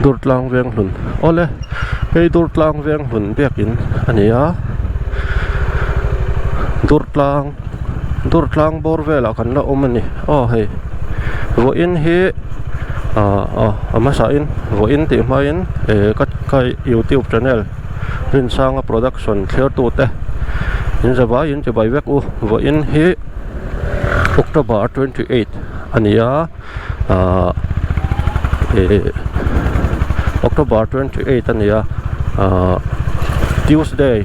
Durtlang Venghlun awle hei Durtlang Venghlun biakin a ni a Durtlang Durtlang bawr velah kan la awm a ni aw hei vawiin hi ah aw a hmasa in vawiin tih hmain eh ka ka youtube channel Rinsanga production thlir tute in zavai in chibai vek u vawiin hi October 28 a ni a ahh ih October 28 a ni a ahh Tuesday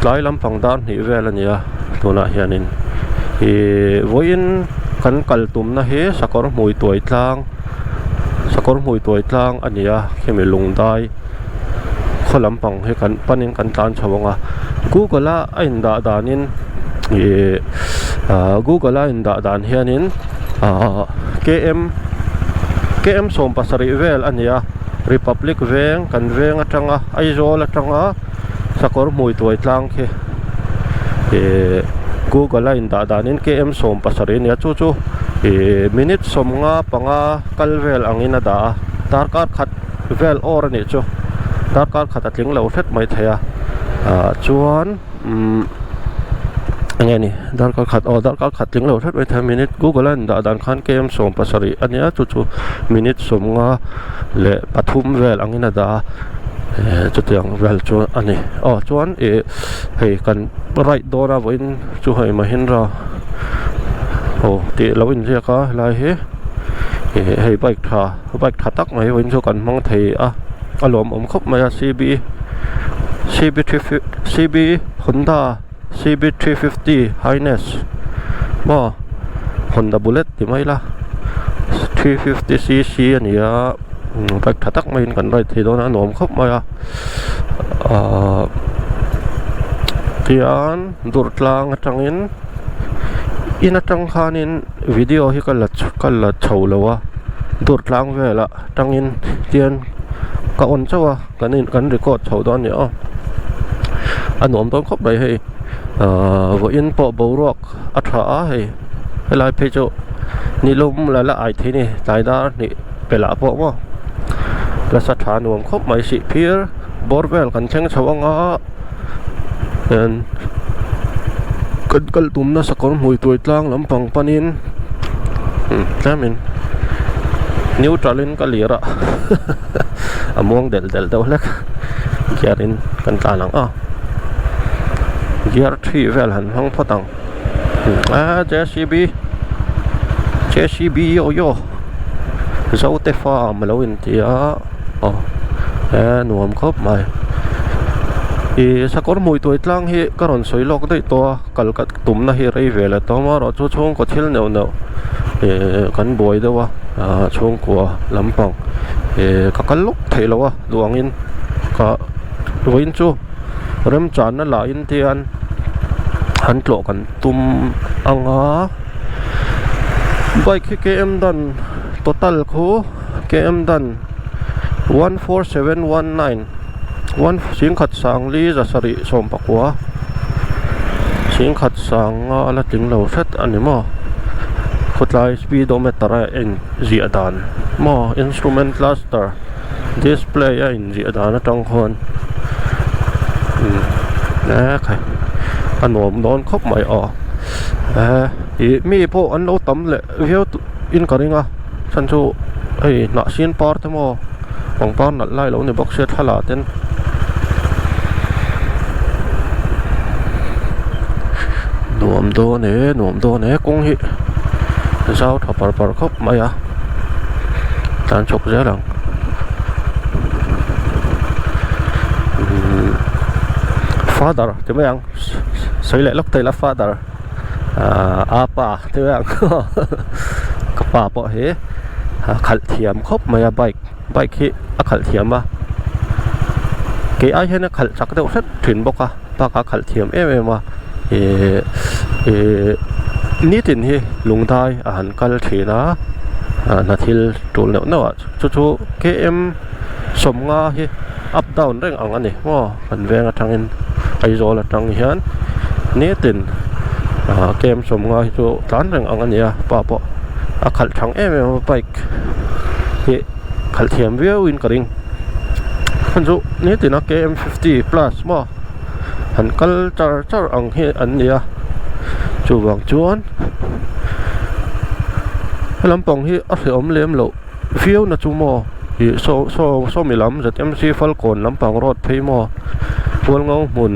tlai lampang dar hnih vel a ni a tunah hianin ihh vawiin kan kal tumna hi sakawr hmui tuai tlang sakawr hmui tuai tlang a ni a khimi lungdai khaw lampang hi kan panin kan tlan chho ang a google a a indah danin ih ah google a indah dan hianin ah km km 17 vel a ni a republic veng kan veng atanga Aizawl atanga sakawr hmui tuai tlang khi ih google a indah danin km 17 a ni a chu chu ih minute 15 kal vel angin a dah a darkar khat vel awr a nih chu darkar khat a tling lo hret mai thei a ah chuan umm eng nge ni darkar khat aw darkar khat tling lo hret mai thei a minute google a indah dan khan km 17 a nia chu chu minute 53 vel angin a dah a eh chutiang vel chu a ni aw chuan ih hei kan right dawn a vawiin chu hei mahindra aw tih lo inziak a helai hi ih hei bike tha. Bike tha tak mai vawiin chu kan hmang thei a a lawmawm khawp mai a cb cb three cb honda cb 350 highness maw honda bullet ti mai ila 350 cc a ni a bike tha tak maiin kan ride thei dawn a a nuam khawp mai a ahh tian durtlang atangin in atang khanin. Video hi ka la ka la chho lo a Durtlang velah tangin tian ka on chauh a kan in kan record chho dawn a ni aw a nuam dawn khawp mai hei ahh vawiin pawh boruak a tha a hei helai phei chu nilum la la ai thei a ni tlai dar hnih pelh ah pawh maw nasa tha nuam khawp mai sih phir bawr vel kan thleng chho ang a. hian kan kal tumna sakawr hmui tuai tlang lampang panin tlemin neutral in ka lir a a muang delh delh deuh hlek gear in kan tlan ang a gear 3 vel han hmang phawt ang a jcb jcb yo yo zote farm alo inti a aw e nuam khawp mai ih sakawr hmui tuai tlang hi ka rawn sawi lawk daih tawh a kal ka tumna hi rei ve leh tawh amaherawh chu chhungkaw thil neuh neuh ih kan buai deuh a ah chhungkua lampang ih ka kal lawk theih loh a duh angin ka vawiin chu. Remchanna lahin te hian an tlawh kan tum ang a bike hi km dan total khu km dan 14719 one singkhat sangli zasarih sawmpakua singkhat sanga a la tling lo hret a ni maw khawtlai speedometer a inziah dan maw instrument cluster display a in. Ziah dan atang khuan umm e khai a nuam dawn khawp mai aw e ih mi pawh an lo tam leh viau in ka ring a chhan chu hei hnah sin par te maw pangpar nalh lai lo ni bawk sia thla lah ten nuam dawn e nuam dawn e kawng hi zau tha par par khawp mai a tlan chhawk zel ang. Father ti mai ang sawi leh lawk thei la father ahh apa ti mai ang ka pa pawh hi a khalh thiam khawp mai a bike bike hi a khalh thiam a kei ai hian a khalh chak deuh hret thin bawk a bakah a khalh thiam em em a ihh ihh nitin hi lungdai a han kal thin a hna thil tul neuh neuh ah chu chu km 50 hi up down reng ang a ni maw kan veng atangin Aizawl atang hian nitin ah km 50 hi chu tlan reng ang a ni a pa pawh a khalh thang em em a bike hi. khalh thiam viau in ka ring hman chu nitin a km 50 plus maw han kal char char ang hi an ni a chuvang chuan he lampang hi a hrehawm lem loh viau na chu maw ih saw saw sawmi lam zmc falkawn lampang road phei maw hualngo hmun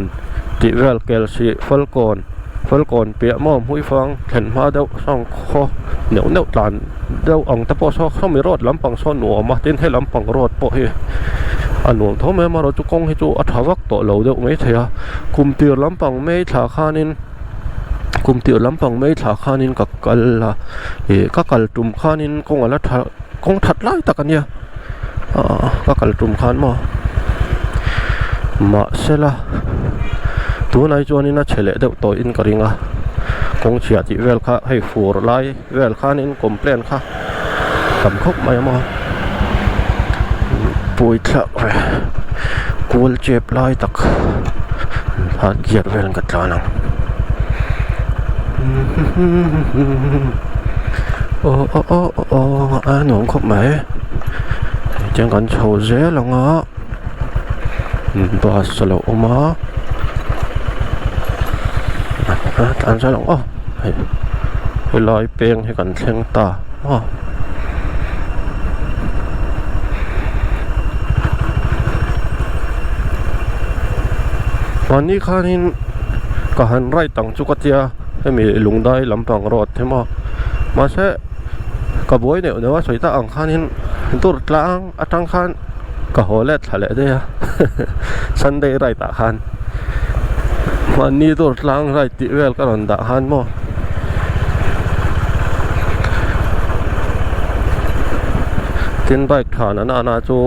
tih vel kelsih falkawn falkawn piah maw hmuifang thlen hma deuh sawng khaw neuh neuh tlan deuh ang te pawh saw sawmi road lampang saw nuam a tin he lampang road pawh hi a nuam tho mai a amaherawhchu chu kawng hi chu a tha vak tawh lo deuh maithei a kum tir lampang mai thla khanin kum tir lampang mai thla khanin ka kal a ih ka kal tum khanin kawng a la tha kawng that lai tak a nia ahh ka kal tum khan maw mahsela tunah hi chuanin a chhe leh deuh tawhin ka ring a kawng chhia tih vel kha hei fur lai vel khanin complain kha tam khawp mai a maw pawi thlak ve kual chep lai tak ah gear vel ka tlan ang aw aw aw aw a nuam khawp mai tiang kan chho zel ang a bus a lo awm a a tlan zel ang aw hei helai peng hi kan thleng ta maw. Mahni khanin ka han ride ang chu ka tia hemi lungdai lampang road hi maw mahse ka buai neuh neuh a sawi tak ang khanin dur tlang atang khan ka haw let thla leh daih a Sunday ride ah khan mahni dur tlang ride tih vel ka rawn dah khan maw tin bike tha na nana chu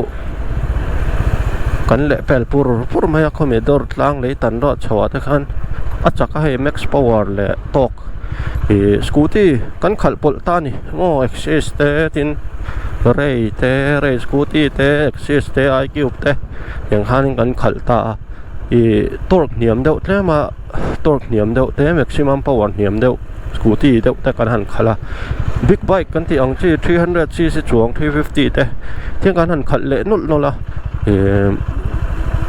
kan leh pel pur pur mai a khawmi dawr tlang lei tan rawh chho ah te khan a chak a hei max power leh tawk ih scooty kan khalh pawlh ta a ni maw axis te tin ray te ray scooty te axis te icube te tiang khanin kan khalh ta a ih torque hniam deuh tlem a torque hniam deuh te maximum power hniam deuh scooty deuh te kan han khalh a big bike kan tih ang chi 300 cc chuang 350 te thil kan han khalh leh nawlh nawlh a ihh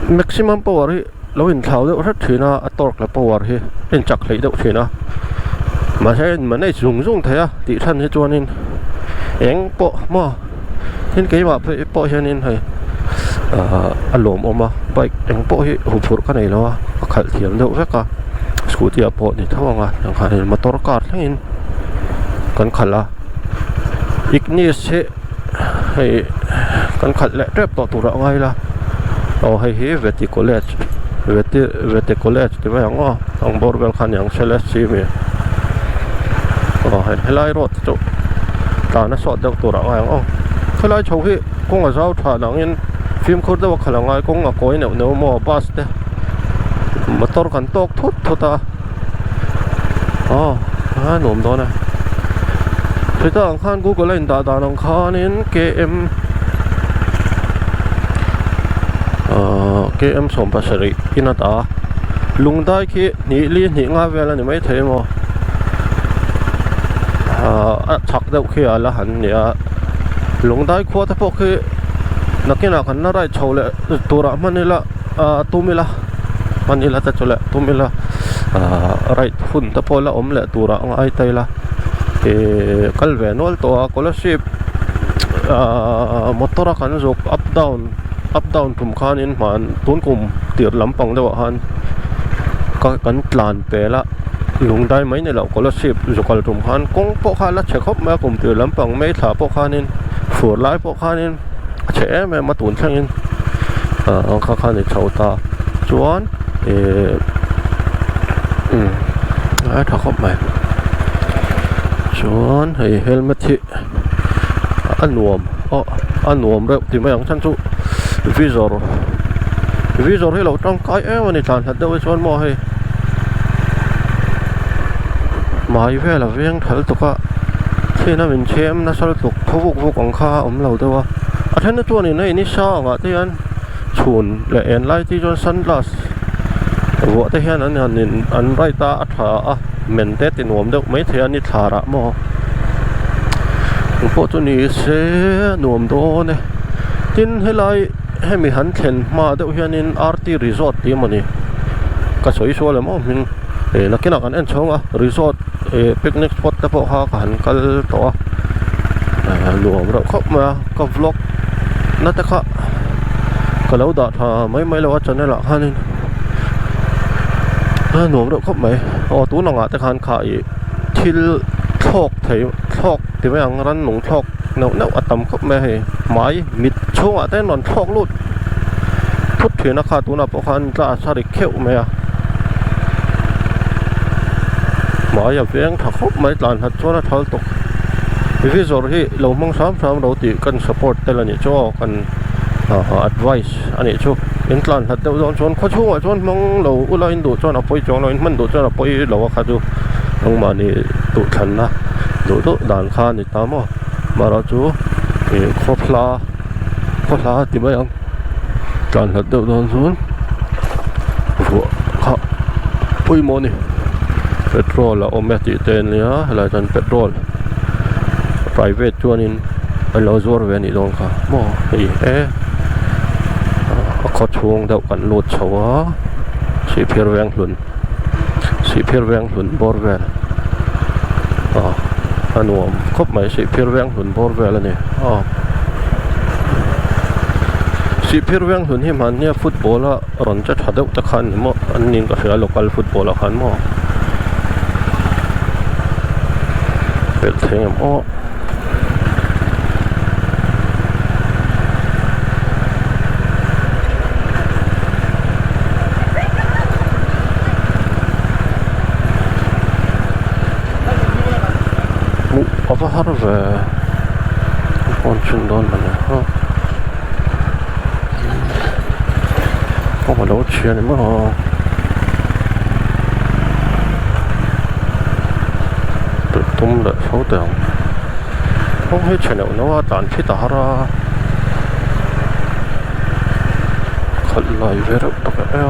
maximum power hi lo inthlau deuh hret thin a a torque leh power hi a inchak hleih deuh thin a mahse a in manage zung zung thei a tih chhan hi chuanin eng pawh maw tin keimah phei pawh hianin hei ahh a lawmawm a bike eng pawh hi huphurh ka nei lo a ka khalh thiam deuh vek a scooty ah pawh ni tho ang a engah hian motor car thlengin kan khalh a ignis hi hei kan khalh leh tep tawh tur ah a ngai la aw hei hi vety college vety vety college ti mai ang aw ang bawr vel kha aniang selesih aw hei helai road te chu tlan a sawt deuh tur ah a ngai ang aw helai chho hi kawng a zau tha dangin fimkhur deuh a khalh a ngai kawng a kawi neuh neuh maw bus te motor kan tawk thut thut a aw a nuam dawn e chutah ang khan google a indah dan ang khanin km ahh km 17 in a dah a lungdai khi hnih li hnih nga vel a ni maithei emaw ahh a chhak deuh khi a la han ni a lungdai khua te pawh khi nakinah kan la ride chho leh turah hman ila ahh tum ila hman ila te chu leh tum ila ahh ride hun te pawh la awm leh turah a ngai ta ila ihh kal ve nual tawh a scholarship ahh motor a kan zuk up down up down tum khanin hman tun kum tir lampang deuhah khan ka kan tlan pel a lungdai mai ni loh scholarship zu kal tum khan kawng pawh kha a la chhe khawp mai a kum tir lampang mai thla pawh khanin fur lai pawh khanin a chhe em em a tun thlengin ah kha kha a ni chho ta chuan ihh umm a tha khawp mai chuan hei helmet hi a nuam aw a nuam reuh ti mai ang chhan chu vizor vizor hi lo tangkai em a ni tlan hlat deuh hi chuan maw hei hmai vel a veng thal tuk a chhin a min chhem nasa lutuk thaw vuk vuk ang kha a awm lo deuh a a then te chuanin hei ni sang ah te hian chhun leh en lai te chuan sunglass vuah te hian an han in an ride a a tha a men te ti nuam deuh maithei a ni thlarah maw engpawh chu ni se a nuam dawn e. Tin helai hemi han thlen hma deuh hianin RT Resort tih emawni ka sawi sual em aw hming eh nakinah kan en chhawng a resort eh picnic spot te pawh kha ka han kal tawh a eh nuam reuh khawp mai a ka vlog na te kha ka lo dah tha mai mai lo a channel ah khanin a nuam reuh khawp mai aw tun angah te khan kha ih thil thlawk thei thlawk ti mai ang rannung thlawk neuh neuh a tam khawp mai a hei hmai mit chhungah te an rawn thlawk lut thut thin a kha tunah pawh khan glass a ri kheuh mai a hmai a veng tha khawp mai tlan hat chuan a thal tawk vizor hi lo hmang hram hram lo tih kan support tel a nih chu aw kan advice a nih chu in tlan hlat deuh dawn chuan khaw chhungah chuan hmang lo ula in duh chuan a pawi chuang lo in hman duh chuan a pawi lo a kha chu nangmahni duhthlanna duh duh dan kha a ni ta maw marawh chu ih khaw hla khaw hla ti mai ang tlan hlat deuh dawn chuan vuah kha pawimawh a ni petrol a awm e tih te ania helaiah chuan petrol private chuanin an lo zuar ve a nih dawn kha maw hei e a khaw chhung deuh kan lut chho a sihphir veng hlun sihphir veng hlun bawr vel ah a nuam khawp mai sihphir veng hlun bawr vel a ni aw sihphir veng hlun hi hmannia football a rawn che tha deuh te khan ni maw an niin ka hria local football ah khan maw pelh thei ang em aw. Hmuh a va har ve phone chhin dawn a ni a kawng a lo chhia ni maw pelh tum leh fo teh ang kawng hi chhe neuh neuh a tlan phit a har a khalh lai ve reuh tak e a.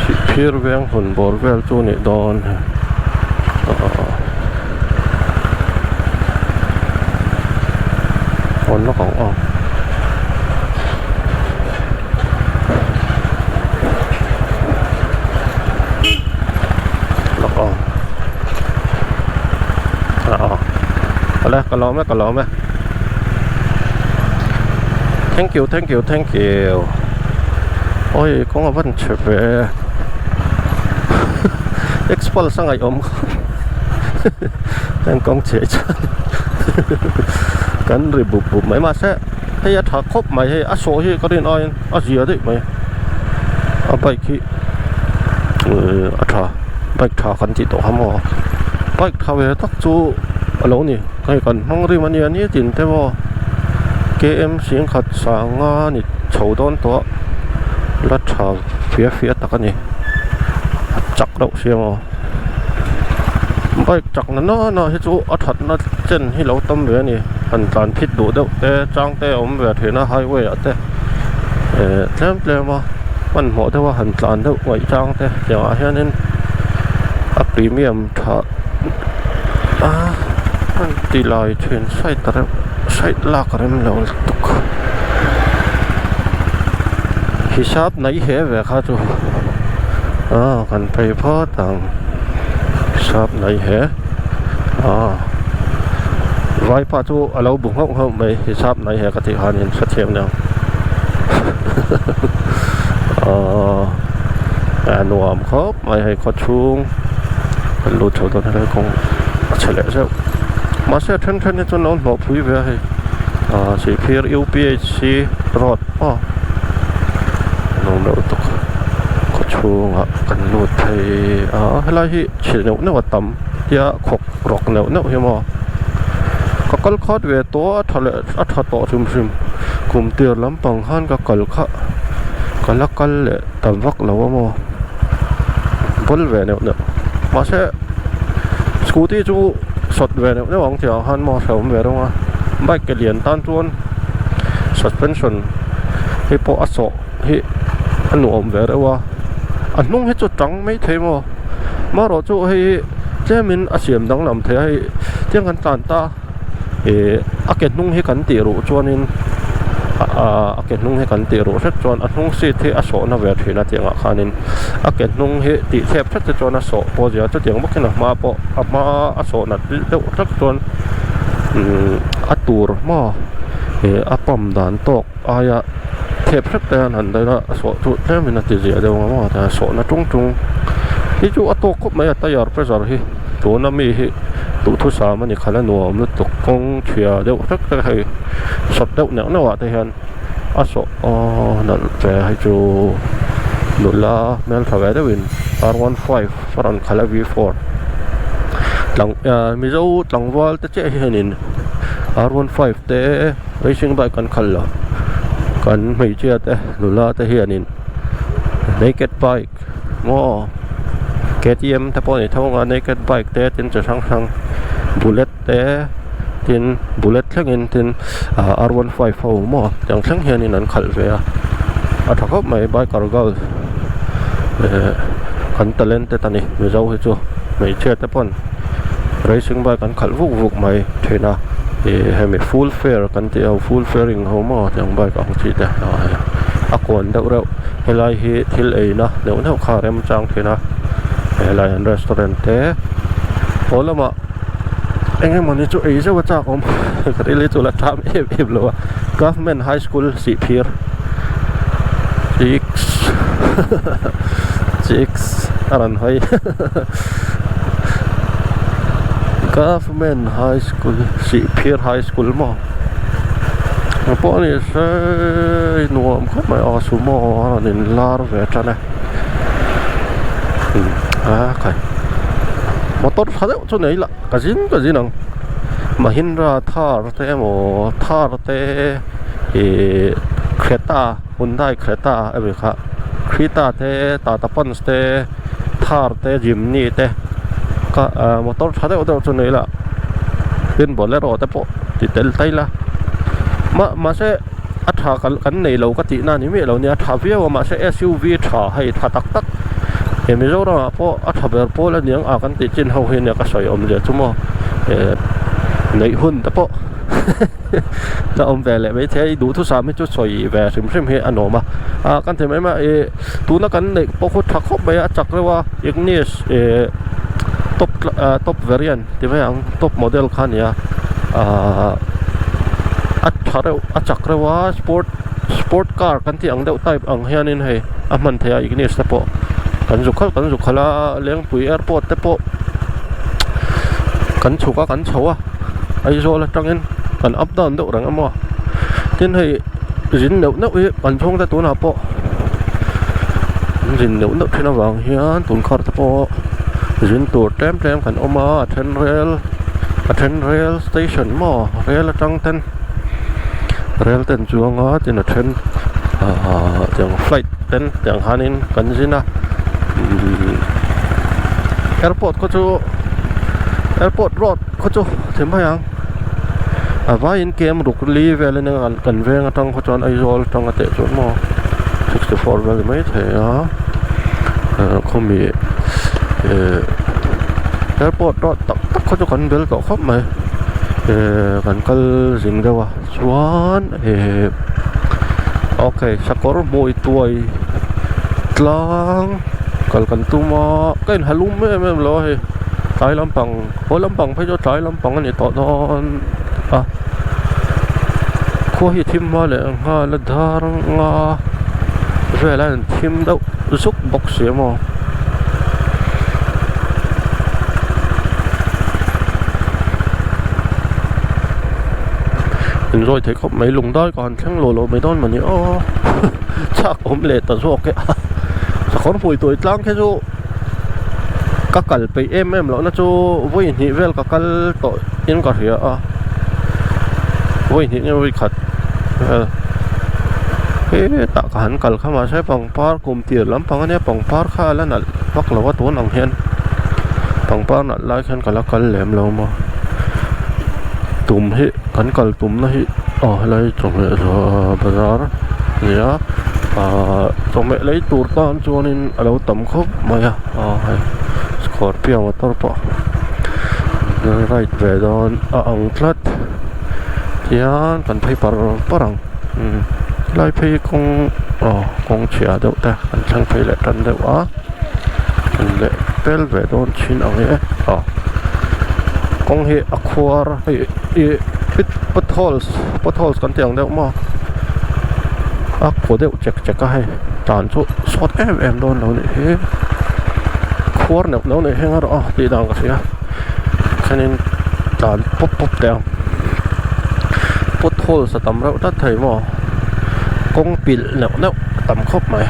Sihphir veng hun bawr vel chu a nih dawn hi awn lawk ang aw. Lawk ang ah awle ka lawm e ka lawm e thank you thank you thank you awi kawng a van chhe ve expulse a ngaih awm heng kawng chhe chuan kan ri bup bup mai mahse hei a tha khawp mai hei a sawh hi ka rin aiin a zia daih mai a bike hi a tha bike tha kan tih tawh kha maw bike tha ve tak chu a lo ni hei kan hmang rim a nia nitin te maw km singkhat sanga ni chho dawn tawh a la tha fia fia tak a ni a chak reuh sia maw bike chak na na hi chu a thatna chen hi lo tam ve a ni han tlan phit duh deuh te chang te a awm ve thin a highway ah te eh tlem tlem a hmanhmawh deuh a han tlan deuh ngaih chang te tiang ah hianin a premium tha a han ti lai thin side reuh side lak rem lo lutuk hisap mai he ve kha chu ah kan phei phawt ang hisap mai he ah vaipa chu a lo bu nghauh nghauh mai hisap mai he ka tih khanin hrethiam nia ahh a nuam khawp mai hei khaw chhung kan lut chho dawn helai kawng a chhe leh zeuh mahse a then then hi chuan lo hnawh phui ve a hei ahh sihphir U P H C road aw nuam loh lutuk khaw chhungah kan lut phei a helai hi chhe neuh neuh a tam tia khawk rawk neuh neuh hi maw ka kal khat ve tawh a tha leh a tha tawh hrim hrim kum tir lampang khan ka kal kha ka la kal leh ta vak lo a maw bawl ve neuh neuh mahse scooty chu sawt ve neuh neuh ang tih ah khan maw hrehawm ve reng a bike ke lian tan chuan suspension hi pawh a sawh hi a nuam ve reuh a a hnung hi chu tang mai thei maw marawh chu hei hi tlemin a siam danglam thei a hei. Tiang kan tlan ta ih a ke hnung hi kan tih ruh chuanin ah a ke hnung hi kan tih ruh hret chuan a hnung seat hi a sawhna ve thin a tiangah khanin a ke hnung hi tih thlep hret te chuan a sawh pawh a zia chutiang bawkin a hma pawh a hma a sawh nat deuh hlek chuan umm a tur hma ih a pump dan tawk aia thep hrep te hian han daih a a sawh chu tlemin a ti zia deuh ang a maw sawhna tung tung hi chu a tawk khawp mai a tyre pressure hi tuna mi hi duhthusam a ni khalh a nuam lutuk kawng chhia deuh hlek te hei sawt deuh neuh neuh ah te hian a sawh aw nalh ve hei chu nula hmeltha ve deuhin r 15 a rawn khalh a v four tlang ah mizo tlangval te chiah hianin r 15 te. Racing bike kan khalh lo kan hmeichhia te nula te hianin naked bike maw ktm te pawh a ni tho ang a naked bike te tin chi hrang hrang bullet te tin bullet thlengin tin ah r 15 ho maw tiang thleng hianin an khalh ve a a tha khawp mai biker girl eh kan talented a ni mizo hi chu hmeichhia te pawn racing bike an khalh vuk vuk mai thin a ih hemi full fare kan tih ho full faring ho maw tiang bike ang chi te ah hei a kawn deuh reuh helai hi thil ei na neuh neuh kha a rem chang thin a helai an restaurant te haw lamah eng emawni chu ei zeuh a chak awm ka ril hi chu la tham em em lo a government high school sihphir six six a rawn hawi. Government High School Sihphir High School maw ang pawh a ni se nuam khawp mai a sumo a rawn in lar ve tan e a khai motor tha deuh chu nei la ka zin ka zin ang Mahindra Thar te emaw Thar te ihh Creta Hyundai Creta emaw kha Creta te Tata Punch te. Thar te Jimny te ka ah motor tha deuh deuh chu nei la tin bolero te pawh ti tel ta ila mah mahse a tha kan kan nei lo ka tih na ni miah lo nia a tha viau a mahse S_U_V tha hei tha tak tak he Mizoram ah pawh a tha ber pawl a niang a kan tih chin ho hi nia ka sawi awm zia chu maw eh neih hun te pawh. La awm ve leh maithei a i duhthusam hi chu sawi ve hrim hrim hi a nuam a ah kan ti mai mai a ih tuna kan neih pawh khu tha khawp mai a a chak reuh a ignis ih top ah top variant ti mai ang top model kha a ni a ahh a tha reuh a chak reuh a sport sport car kan tih ang deuh type ang hianin hei a hman theih a ignis te pawh kan zu khalh kan zu khalh a lengpui airport te pawh kan chhuk a kan chho a. Aizawl atangin kan up down deuh reng emaw tin hei zin neuh neuh hi kan chhungte tunah pawh an zin neuh neuh thin avang hian tun khar te pawh zin tur tlem tlem kan awm a a then rel a then rel station maw rel atang ten rel ten chuang a tin a then ahh tiang flight ten tiang khanin kan zin a umm airport khaw chu airport road khaw chu ti mai ang a vaiin kem ruk li vel a nia kan veng atang khaw chuan Aizawl atang a teh chuan maw 64 vel ni mai thei a khawmi eh airport road tak tak khaw chu kan bel tawh khawp mai eh kan kal zing deuh a chuan eh okay sakawr hmui tuai tlang kal kan tum a ka inha lum em em lo a hei tlai lampang haw lampang phei chu tlai lampang a ni tawh dawn a khua hi a thim hma leh nghal a dar anga velah hian thim deuh zuk bawk si a maw. Inzawi theih khawp mai lung dai ka han thleng lo lo mai dawn mawni aw chak awm leh ta zawk e a sakawr hmui tuai tlang khi chu ka kal peih em em loh na chu vawi hnih vel ka kal tawh in ka hria a vawi hnih nge vawi khat vel hetah ka han kal kha mahse pangpar kum tir lampang ania pangpar kha a la nalh vak lo a tun ang hian pangpar nalh lai khian ka la kal lem lo maw tum hi kan kal tumna hi aw helai chawhmeh bazar a ni a ahh chawhmeh lei tur tan chuanin a lo tam khawp mai a aw hei scorpio motor pawh. Ride ve dawn a ang tlat tihian kan phei par par ang umm helai phei kawng aw kawng chhia deuh te kan thleng phei leh tan deuh a kan leh pel ve dawn thin ang e aw kawng hi a khuar hei ih potholes potholes kan tih ang deuh maw a kaw deuh chek chek a hei tan chu sawt em em dawn lo nih hi khuar neuh neuh neih heng erawh a tih dan ka hria thenin tlan pawp pawp teh ang potholes a tam reuh tlat thei maw kawng pilh neuh neuh a tam khawp mai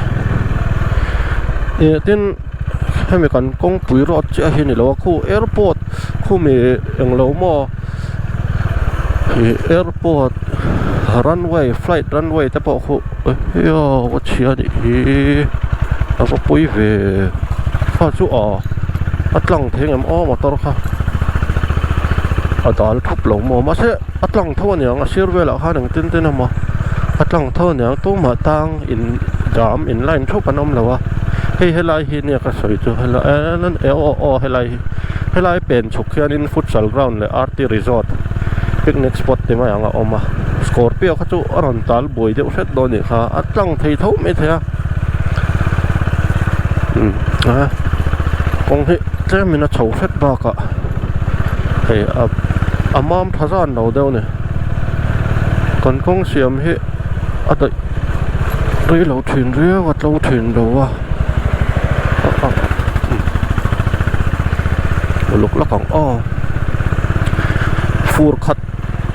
ih tin hemi kan kawngpui road chiah hi a ni lo a khu airport khumi englo maw ih airport runway flight runway te pawh khu ehiaw ka chhia anih hi a va pawi ve kha chu aw a tlang thei ang em aw motor kha a dal thup lo maw mahse a tlang tho aniang a sir velah khan engtin tin emaw a tlang tho aniang tumah tang in jam in line thup an awm lo a hei helai hi nia ka sawi chu helai aw aw helai hi helai pen chhuk hianin futsal ground leh R T resort picnic spot ti mai ang a awm a scorpio kha chu a rawn tal buai deuh hret dawn anih kha a tlang thei tho mai thei a umm a kawng hi tlem in a chho hret bakah hei a a mam tha zan lo deuh a ni kan kawng siam hi a daih rei lo thin riau a tlo thin lo a uluk lawk ang aw fur khat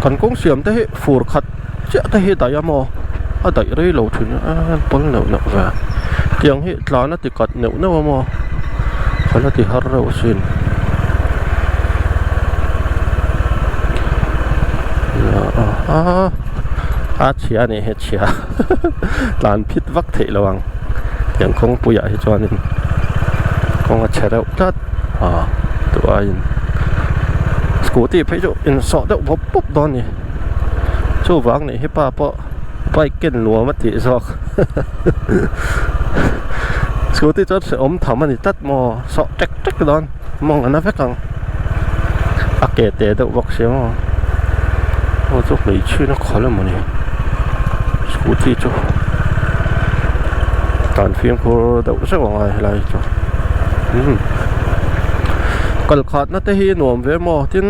kan kawng siam te hi fur khat chiah te hi daih a maw a daih rei lo thin a pawl neuh neuh ve tiang hi tlan a ti kat neuh neuh a maw ka la ti har reuh asin a chhia a nih hi chhia tlan phit vak theih lo ang tiang kawngpui ah hi chuanin kawng a chhe reuh tlat a duh aiin scooty phei chu insawh deuh bawp bawp dawn a ni chuvang nih hi pa pawh bike ken nuam a tih zawk scooty chuan hrehawm tham a ni tlat maw sawh tek tek dawn mawng a na vek ang a ke te deuh bawk sia maw aw chu hmeichhin a khawl emaw ni scooty chu tan fimkhur deuh zeuh a ngai helai hi chu umm kal khatna te hi nuam ve maw tin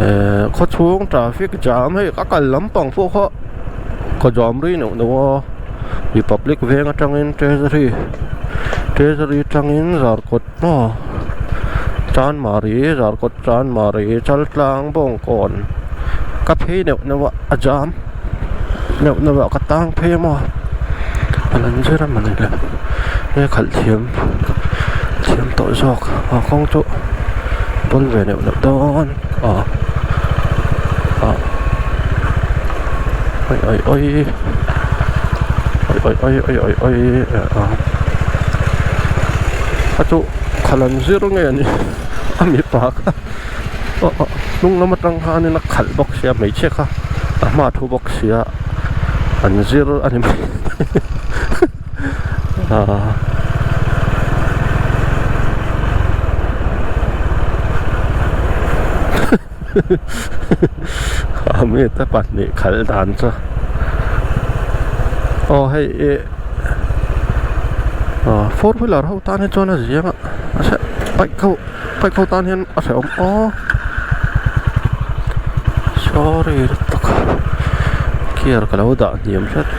ehh khawchhung traffic jam hei a kal lampang pawh kha ka jam rei neuh neuh a republic veng atangin treasury treasury atangin zarkawt maw chanmari zarkawt chanmari chaltlang bawngkawn ka phei neuh neuh a a jam neuh neuh ah ka tang phei a maw a lan zir a mawni le nge khalh thiam thiam tawh zawk a kawng chu bawl ve neuh neuh dawn ah ah oi oi oi oi oi oi oi oi ah a chu khalh an zir nge a ni a mipa kha aw aw hnung lam atang khanin a khalh bawk sia hmeichhia kha a hma thu bawk sia an zir a ni mai ah. A mite pahnih khalh dan chu aw hei ih ah four wheeler ho tan hi chuan a ziang a mahse bike ho bike ho tan hian a hrehawm aw sorry lutuk gear ka lo dah hniam hret.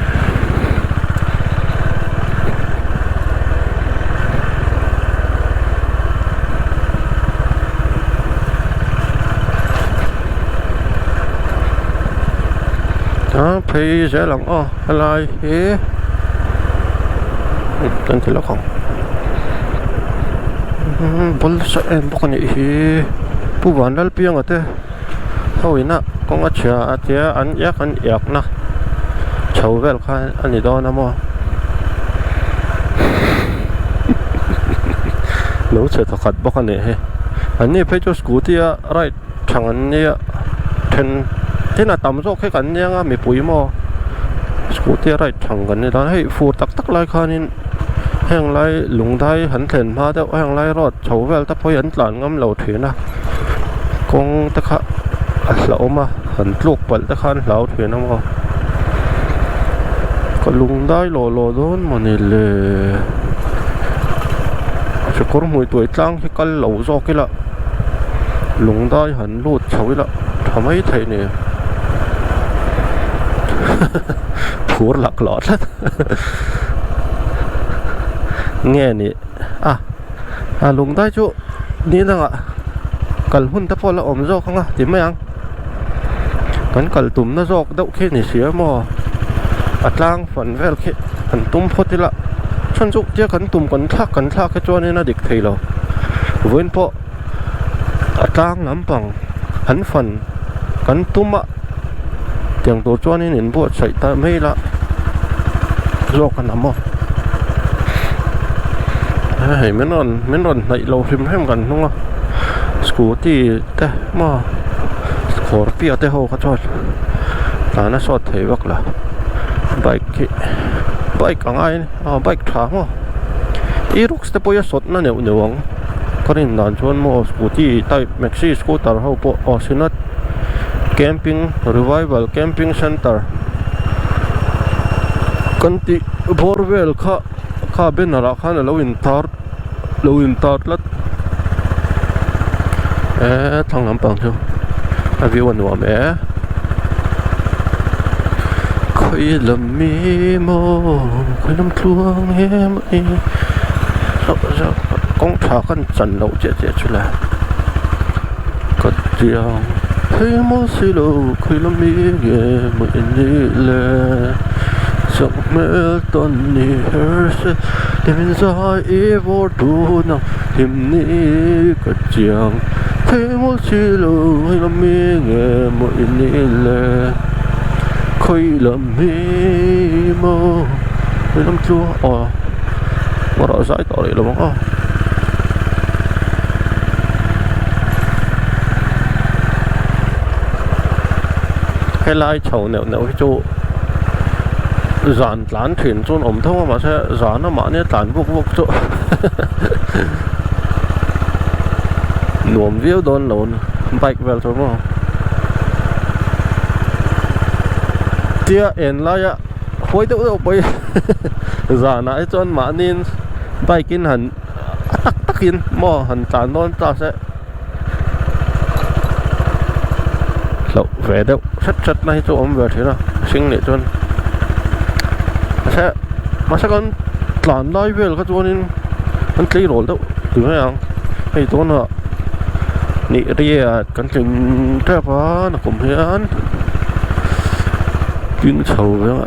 A phei zel ang aw helai hi kan ti lawk ang bul sa em bawk a nih hi Pu Vanlalpianga te ho ina kawng a chhia a tia an iak an iak na chho vel kha a ni dawn a maw lo chhe thawkhat bawk a nih hi an ni phei chu scooty a ride thang an nia then then a tam zawk hi kan nia nga mipui maw scooty a ride thang kan ni dawn hei fur tak tak lai khanin heng lai lungdai han thlen hma deuh heng lai road chho vel te pawh hi an tlan ngam lo thin a. Kawng te kha a hlauhawm a han tluk palh te khan hlau thin a maw ka lung dai lawh lawh dawn mawni le sakawr hmui tuai tlang hi kal lo zawk ila lung dai han lut chho ila tha mai thei ni phur laklawh tlat nge ni a. A lung dai chu ni dangah kal hun te pawh la awm zawk ang a ti mai ang kan kal tumna zawk deuh khi ni si a maw a tlang fan vel khi han tum phawt ila chhan chu tia kan tum kan thlak kan thlak hi chuanin a dik thei lo vawiin pawh a tlang lampang an fan kan tum a tiang tur chuanin inbuatsaih ta mai ila zawk a ni maw hei min rawn min rawn hnaih lo hrim hrim kan hnung a scooty te maw scorpio te ho kha chuan tlan a sawt thei vak lo bike hi bike ang aiin aw bike tha maw e-rocks te pawh hi a sawt na neuh neuh ang ka rin dan chuan maw scooty type maxi scooter ho pawh aw synod camping revival camping centre kan tih bawr vel kha kha banner ah khan alo in tar lo in tar tlat eee thlang lampang chu a view a nuam e khawi lam mi maw khawi lam tluang em mai kawng tha khan chan loh chiah chiah chu le ka tiang phei maw silo khawi lam mi nge maw i nih le sakhmel tawn ni her se hlim zai i vawr tun ang hlim ni ka chiang phei maw silo khawi lam mi nge maw i nih le khawi lam mi maw khawi lam chu aw erawh zai tawh rih lo ang aw. Helai chho neuh neuh hi chu zan tlan thin chuan awm tho a mahse zan a mahni a tlan vuk vuk chu nuam viau dawn lo a ni bike vel chu maw tia en laia huai deuh deuh pawh hi zanah hi chuan mahniin bike in han a tak takin maw han tlan dawn ta se hlauh ve deuh hret hret na hi chu awm ve thin a mihring nih chuan mahse mahse kan tlan lai vel kha chuanin an tleirawl deuh ti mai ang hei tunah nih riat kan tling tep a nakum hian tin chho ve a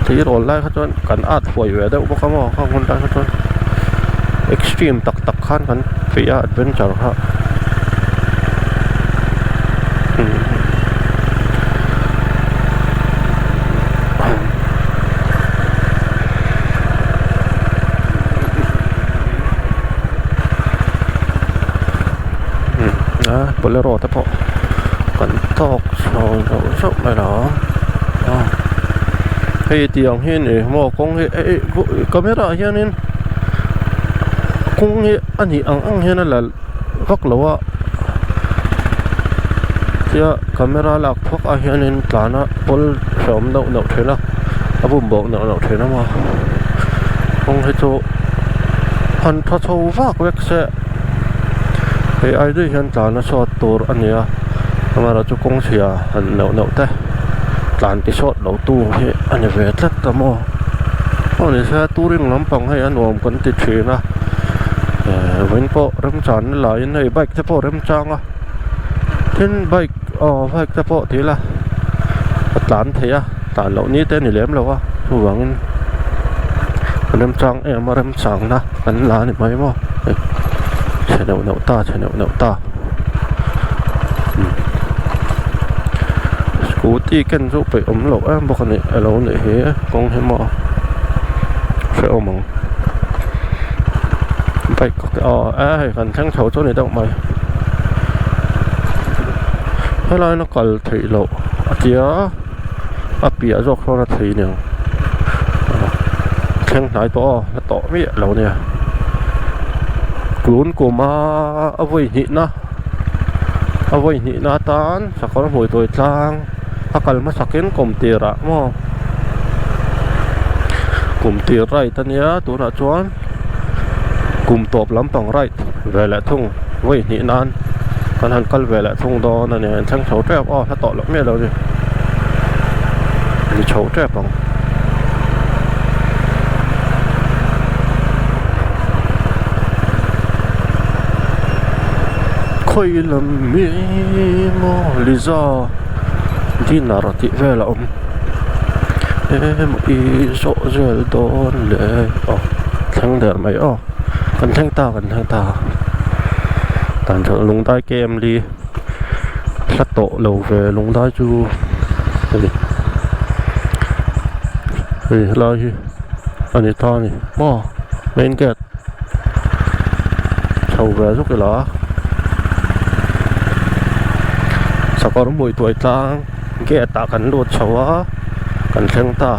tleirawl lai kha chuan kan at huai ve deuh bawk a maw khang hun lai kha chuan extreme tak tak khan kan peih a adventure kha a bolero te pawh kan tawk chho zauh zauh mai lo a hei tiang hi a ni maw kawng hi camera ah hianin kawng hi a nih ang ang hian a la vak lo a tia camera lak phawk ah hianin tlan a pawl hrehawm deuh deuh thin a a bum bawk neuh neuh thin a maw kawng hi chu han tha chho vak vek se hei ai daih hian tlan a sawt tur a ni a amaherawhchu kawng chhia han neuh neuh te tlan ti sawt lo tu hi a ni ve tlat a maw aw ni se touring lampang hei a nuam kan ti thin a ehh vawiin pawh remchan na laiin hei bike te pawh remchang a tin bike aw bike te pawh ti ila a tlan thei a tlan loh ni te a ni lem lo a chuvangin remchang em a remchang na kan la a ni mai maw hei chhe neuh neuh ta chhe neuh neuh ta scooty ken chu peih awm loh em bawk a ni a lo nih hi kawng hi maw hrehawm ang bike aw e hei kan thleng chho chu a ni deuh mai helai in a kal theih loh a tia a piah zawk sawn a thei aniang thleng hnai tawh aw la tawh miah lo ania tun kum a a vawi hnih na. A vawi hnihna atan sakawr hmui tawi tlang a kal hmasakin kum tirah maw kum tir ride a nia tunah chuan kum tawp lampang ride ve leh thung vawi hnih nan kan han kal ve leh thung dawn a ni an thleng chho tep aw hla tawh loh miah lo a ni ni chho tep ang. Khawi lam mi maw Liza dinner tih vel a awm emaw i zawh zel dawn le aw thleng der mai aw kan thleng ta kan thleng ta tan chuan lungdai kem li hla tawh lo ve lungdai chu hei hei helai hi a ni ta a ni maw main gate chho ve zuk ila sakawr hmui tuai tlang gate ah kan lut chho a kan thleng ta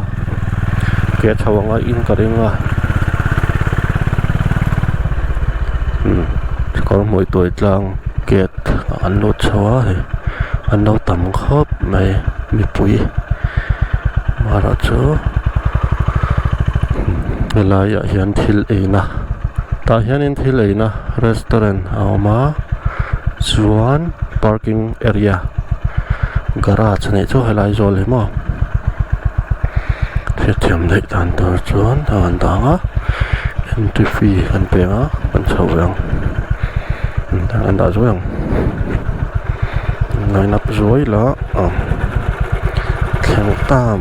ke chho anga in ka ring a umm sakawr hmui tuai tlang gate an lut chho a hei an lo tam khawp mai mipui amaherawhchu helaiah hian thil eina tah hianin thil eina restaurant a awm a chuan parking area garage a nih chu helai zawl hi maw hriatthiam daih dan tur chuan a rawn dang a entry fee kan pe ang a kan chho ve ang. An dah zuai ang line up zuai la ah thleng tam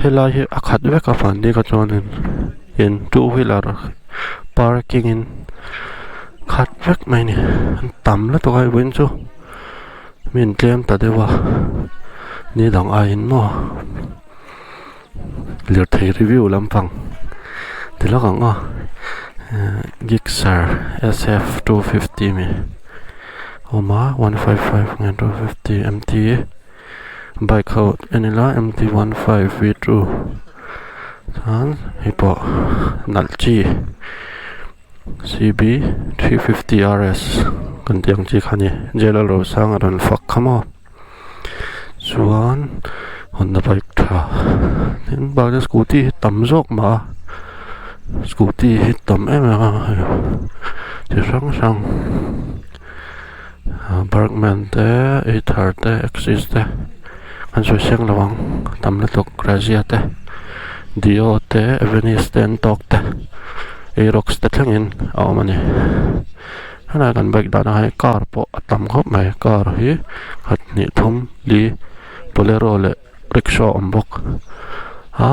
helai hi a khat vek a van ni ka chuanin in two wheeler parking in khat vek mai a ni an tam lutuk a vawiin chu mi an tlem ta deuh a ni dang aiin maw. Lirthei review lampang ti lawk ang aw Gixxer SF 250 mi awm a 155 nge 250 MT bike ho en ila MT 15 V2 chuan hei pawh nalh chi CB 350 RS kan tih ang chi kha a ni J L Rosanga rawn fak kha maw. Chuan Honda bike tha tin bakah scooty hi tam zawk mah a scooty hi tam em em a hei chi hrang hrang ah bergman te ather te axis te an sawi seng lo ang tam lutuk grazia te dio te avenis te an tawk te aerox te thlengin a awm a ni. Helai kan bike dahna hi car pawh a tam khawp mai car hi khat hnih thum li bolero leh rickshaw a awm bawk a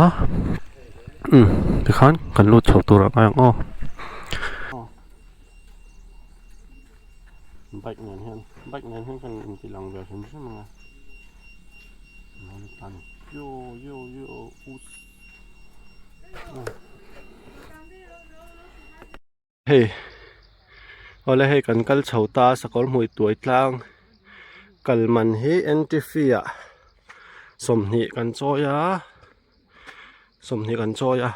umm tikhan kan lut chho tur ah ngai ang aw. Bike nen hian bike nen hian kan inti lang ve hrim hrim ang a yo yo yo us. Hei awle hei kan kal chho ta a sakawr hmui tuai tlang kal man hi entry fee ah 20 kan chawi a 20 kan chawi a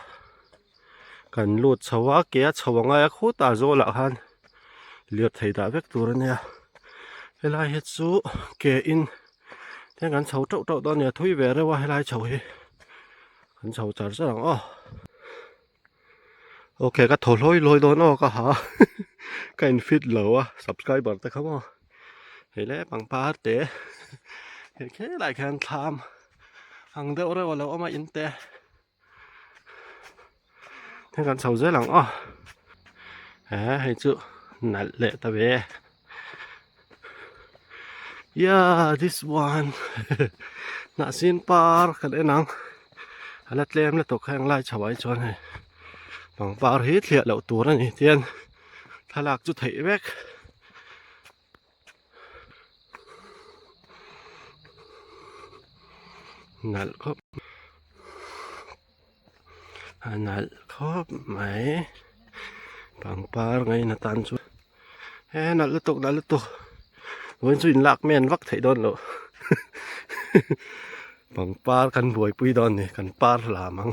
kan lut chho a ke a chho a ngai a khutah zawlah khan lirthei dah vek tur a nia helai hi chu ke in tiang kan chho teuh teuh dawn a ni a thui ve reuh a helai chho hi kan chho char char ang aw. Ok ka thaw hlawi hlawi dawn aw ka ha ka in fit lo a subscriber te kha maw hei le pangpar te hei khelai khian thlam ang deuh reuh a lo awm a in te hei kan chho zel ang aw he hei chu nalh leh ta ve yeah this one hnahsin par kan en ang a la tlem lutuk heng lai chho ah hi chuan hei pangpar hi thliah loh tur a ni tian thlalak chu theih vek. Nalh khawp a nalh khawp mai pangpar ngaina tan chu he nalh lutuk nalh lutuk vawiin chu inlak men vak theih dawn loh pangpar kan buaipui dawn a ni kan par lam ang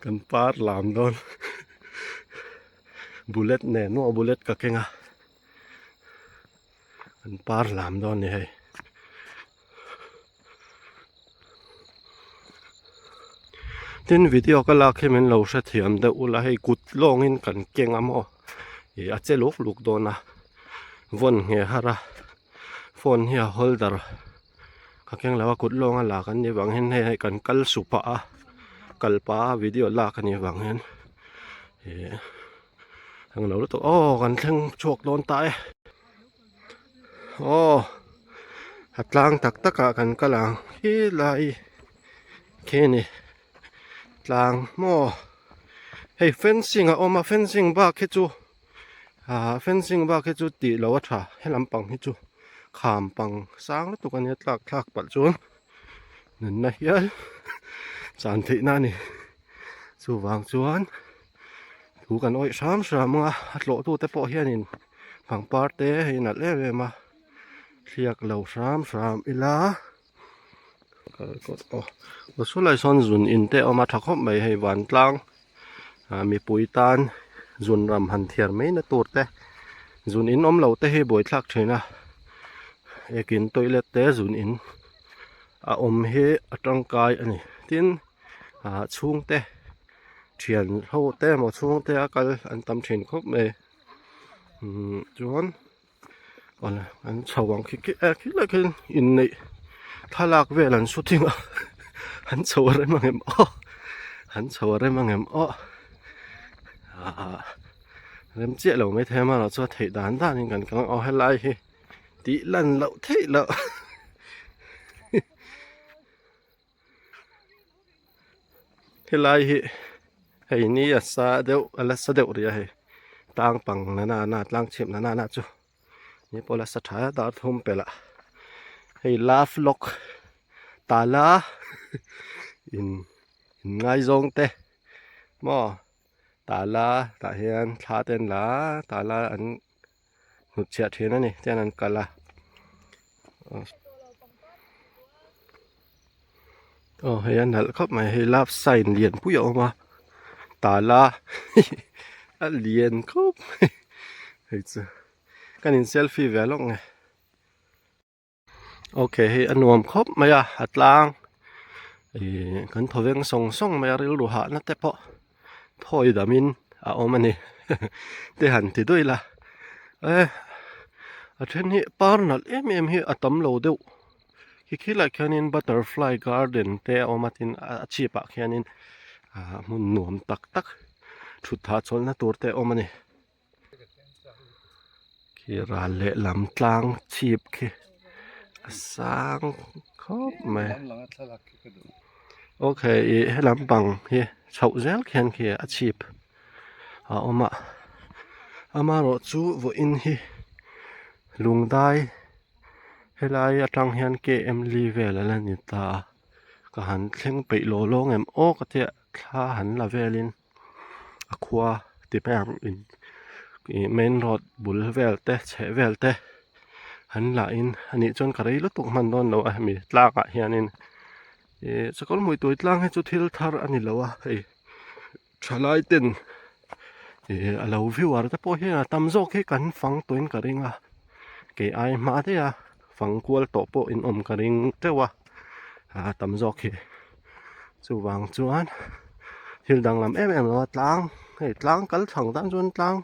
kan par lam dawn bullet nen maw bullet ka keng a. An par lam dawn a ni hei. Tin video ka lak hi min lo hrethiam deuh ula hei kut lawngin kan keng a maw ih a che luk luk dawn a vawn ngheh har a phone hi a holder ka keng lo a kut lawnga lak an nih vang hian hei hei kan kal su pah a kal pah a video lak a nih vang hian ih englo lutuk aw kan thleng chhuak dawn ta e. Aw a tlang tak tak ah kan kal ang helai khi a ni tlang maw hei fencing a awm a fencing bak hi chu ah fencing bak hi chu tih loh a tha he lampang hi chu kham pang sang lutuk a nia tlak thlak palh chuan nunna hial chan theih na a ni chuvang chuan thu kan awih hram hram ang a a tlawh tu te pawh hianin. Pangpar te hei nalh em em a thliak lo hram hram ila aw saw lai sawn zun in te a awm a tha khawp mai hei vantlang ah mipui tan zun ram han thiar mai na tur te zun in awm lo te hi buaithlak thin a ekin toilet te zun in a awm hi a tangkai a ni tin ah chhungte thian ho te emaw chhungte a kal an tam thin khawp mai. Umm chuan awle an chho ang khi khi eh khilai khian inneih thlalak vel an shooting a an chho a rem ang em aw an chho a rem ang em aw ah rem chiah lo maithei a amaherawhchu a theih dan danin kan kal ang aw helai hi tih lan loh theih loh. Helai hi hei ni a sa deuh a la sa deuh rih a hei tlang pang na na na tlang chhip na na na chu ni pawh la sa tha dar thum pelh ah hei love lock tala in in ngaizawng te maw tala tah hian thla te an la a tala an hnutchhiah thin a ni chuan an kal a aw hei a nalh khawp mai hei love sign lian pui a awm a tala a lian khawp mai hei chu kan in selfie ve lawk nge. Ok hei a nuam khawp mai a a tlang ih kan thaw veng sawng sawng mai a rilru hahna te pawh thawi damin a awm a ni te han ti duai la e a then hi par nalh em em hi a tam lo deuh khi khilai khianin butterfly garden te a awm a tin a chhip ah khianin ah hmun nuam tak tak thut hahchawlhna tur te a awm a ni. Khi ral lehlam tlang chhip khi a sang khawp mai okay ih he lampang hi chhoh zel khian khi a chhip a awm a amaherawh chu vawiin hi lungdai helai atang hian km li vel a la ni ta a ka han thleng peih law law ang em aw ka tia thla han la velin. a khua ti mai ang in ih main road bul vel te chheh vel te an lah in anih chuan ka rei lutuk hman dawn lo a hemi tlang ah hianin ih sakawr hmuitui tlang hi chu thil thar a ni lo a hei thalai ten ih a lo viewer te pawh hian a tam zawk hi kan fang tawhin ka ring a kei ai hma daih a fang kual tawh pawh in awm ka ring teuh a a tam zawk hi. Chuvang chuan thil danglam em em lo a tlang hei tlang kal thlang tan chuan tlang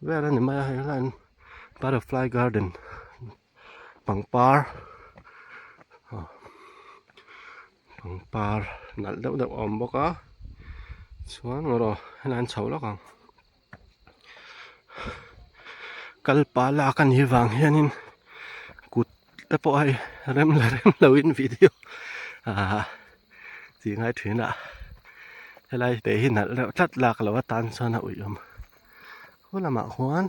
vel a ni mai a hei hian butterfly garden pangpar pangpar nalh deuh deuh a awm bawk a chuan erawh helai an chho lawk ang kal pah lak a nih vang hianin kut te pawh hei rem la rem lo in video ah tih ngai thin a helai te hi nalh reuh tlat lak loh atan chuan a uih awm khaw lamah khuan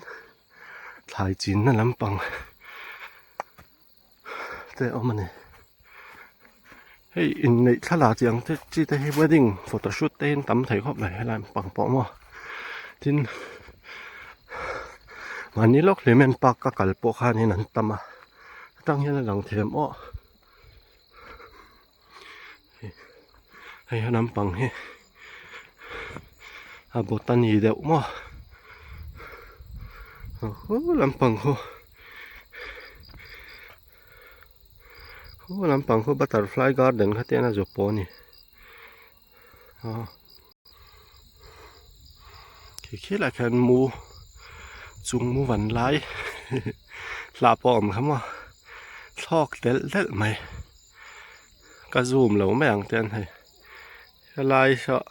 thlai chinna lampang te a awm a ni hei inneih thlalak tih ang te chi te hi wedding photoshoot te hi an tam thei khawp mai helai pang pawh maw tin mahni lawk hlimen park ka kal pawh khanin an tam a atang hian a lang thiam aw hei he lampang hi a botany deuh maw lampang khu. Khu lampang khu butterfly garden kha te an a zawp pawh a ni aw khi khilaiah khian mu chung mu van lai hlah pawh a awm kha maw thlawk telh telh mai ka zoom lo mai ang te an hei helai saw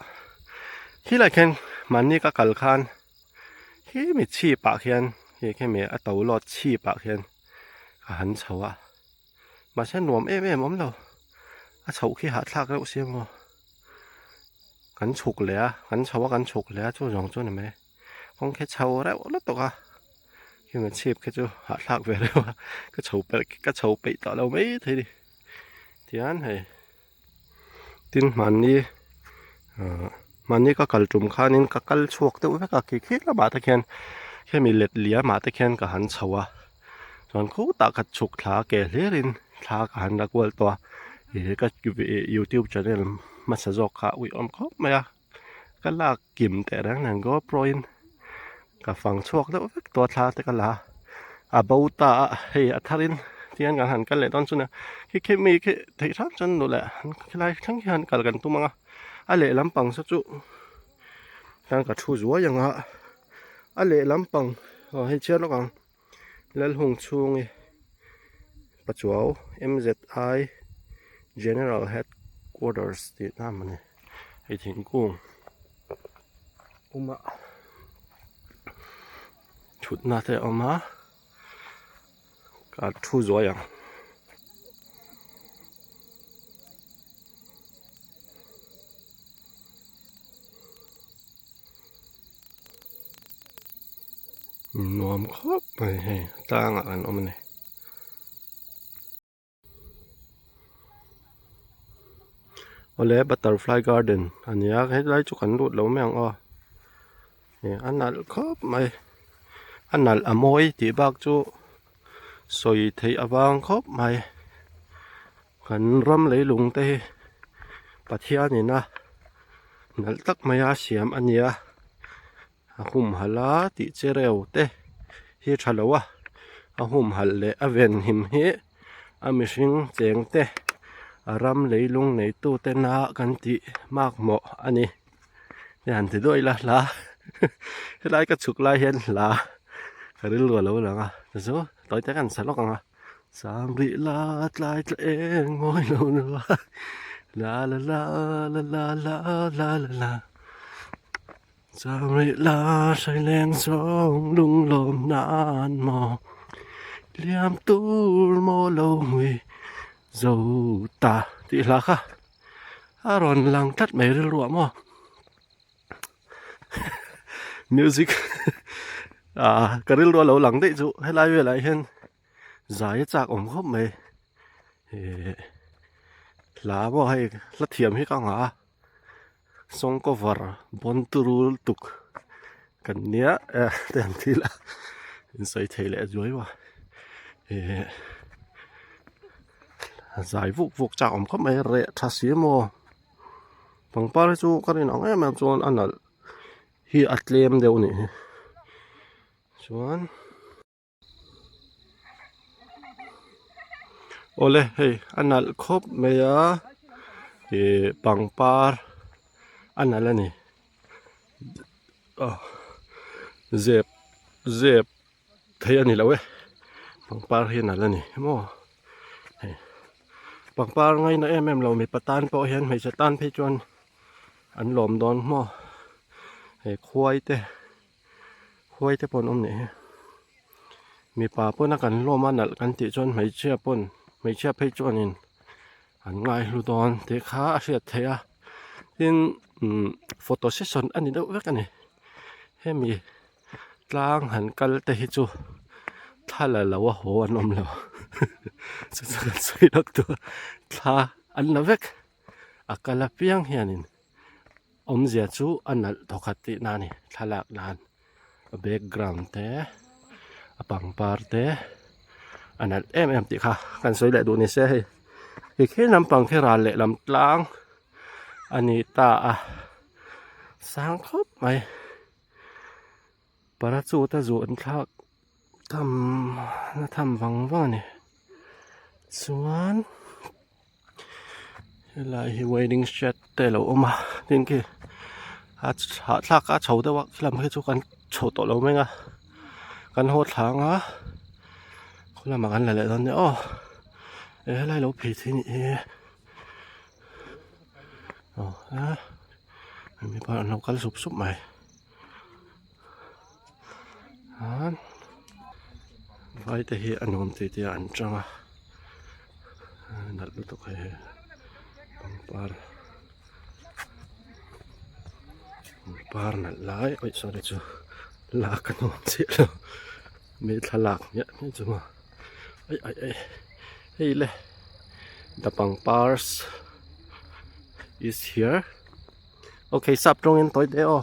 khilaiah khian mahni ka kal khan khi mi chhip ah khian khi khemi a to lawt chhip ah khian ka han chho a mahse nuam em em awm lo a chhoh khi hahthlak reuh sia maw kan chhuk leh a kan chho a kan chhuk leh a chu zawng chu a ni mai kawng khi chho reuh lutuk a khi mi chhip khi chu hahthlak ve reuh a ka chho pelh ka chho peih tawh lo mai thei a ni tihian hei. Tin hmanni ahh hmanni ka kal tum khanin ka kal chhuak deuh vek a khi khi lamah te khian hemi let liamah te khian ka han chho a chuan khutah ka chhuk thla ke hlirin thla ka han la kual tawh a ih ka youtube channel hmasa zawk kha a uiawm khawp mai a ka lak kim teh reng nen GoPro in ka fang chhuak deuh vek tawh a thla te ka la a a bo ta a hei a thar in tihian kan han kal leh dawn chu nia khi khi mi khi theih hram chuan duh leh khilai thleng hian kal kan tum ang a a lehlam pang saw chu tan ka thu zuai ang a a lehlam pang aw hei chhiar lawk ang Lalhung chhungi Pachuau M_Z_I General Headquarters tih na a ni hei thingkung awm a thutna te a awm a ka thu zuai ang. Nuam khawp mai hei tlangah kan awm a ni. Awle butterfly garden a ni a helai chu kan lut lo mai ang aw ih a nalh khawp mai a nalh a mawi tih bak chu sawi theih avang khawp mai kan ram leilung te hi Pathianin a nalh tak mai a siam a ni a. A humhalh a tih che reu te hi tha lo a a humhalh leh a venhim hi a mihring cheng te a ram leilung neitu tena kan tih makmawh a ni hei han ti duai ila hla helai ka chhuk lai hian hla ka rilru a lo lang a chu tawi te kan sa lawk ang a sam rih la tlai tla eng mawi lo nula la la la la la la la la la. Chang rih la hrai leng zawng lung lawm nan maw Liam tur maw lo hmui zo ta tih hla kha a rawn lang tlat mai rilruah maw music ah ka rilru a lo lang daih chu helai velah hian zai a chak awm khawp mai eh hla maw hei hla thiam hi ka ngah a. Song cover bon turu lutuk kan nia eh te an thil a in sawi thei leh zuai va eh zai vuk vuk chak awm khawp mai reh tha si maw pangpar hi chu ka rin ang em em chuan a nalh hi a tlem deuh a nih hi chuan. Awle hei a nalh khawp mai a ih pangpar a nalh a ni aw zep zep thei a ni lo e pangpar hi a nalh a ni maw hei pangpar ngaina em em lo mipa tan pawh hian hmeichhe tan phei chuan an lawm dawn maw hei khuai te. Huai te pawh an awm nih hi mipa pawn a kan hlawm a nalh kan tih chuan hmeichhia pawn hmeichhia phei chuanin an ngai hlu dawn tih kha a hriat theih a tin umm photo session a ni deuh vek a ni hemi tlang han kal te hi chu thla la lo a haw an awm lo chu chu kan sawi lawk tur thla an la vek a kal apiang hianin. Awmzia chu a nalh thawkhat tih na a ni thlalak nan a background te a pangpar te a nalh em em tih kha kan sawi leh duh ni se hei ti khi lampang khi ral leh lam tlang a ni ta a sang khawp mai parachute a zuan thlak tham na tham vang vang a ni chuan. Helai hi waiting shed te a lo awm a tin khi a hahthlak a chho deuh a khilam khi chu kan chho tawh lo mai ang a kan haw thla ang a khaw lamah kan la leh dawn nia aw eh helai lo phei thei a nih hi aw a mipa an lo kal sup sup mai. Chuan vai te hi a nuam tih te an chang a nalh lutuk hei hi pangpar pangpar nalh lai awi sorry chu lak a nuam chiah lo mi thlalak hmiah hmiah chu maw ai ai ai hei le the pangpars is here. Okay sap tawngin tawi te aw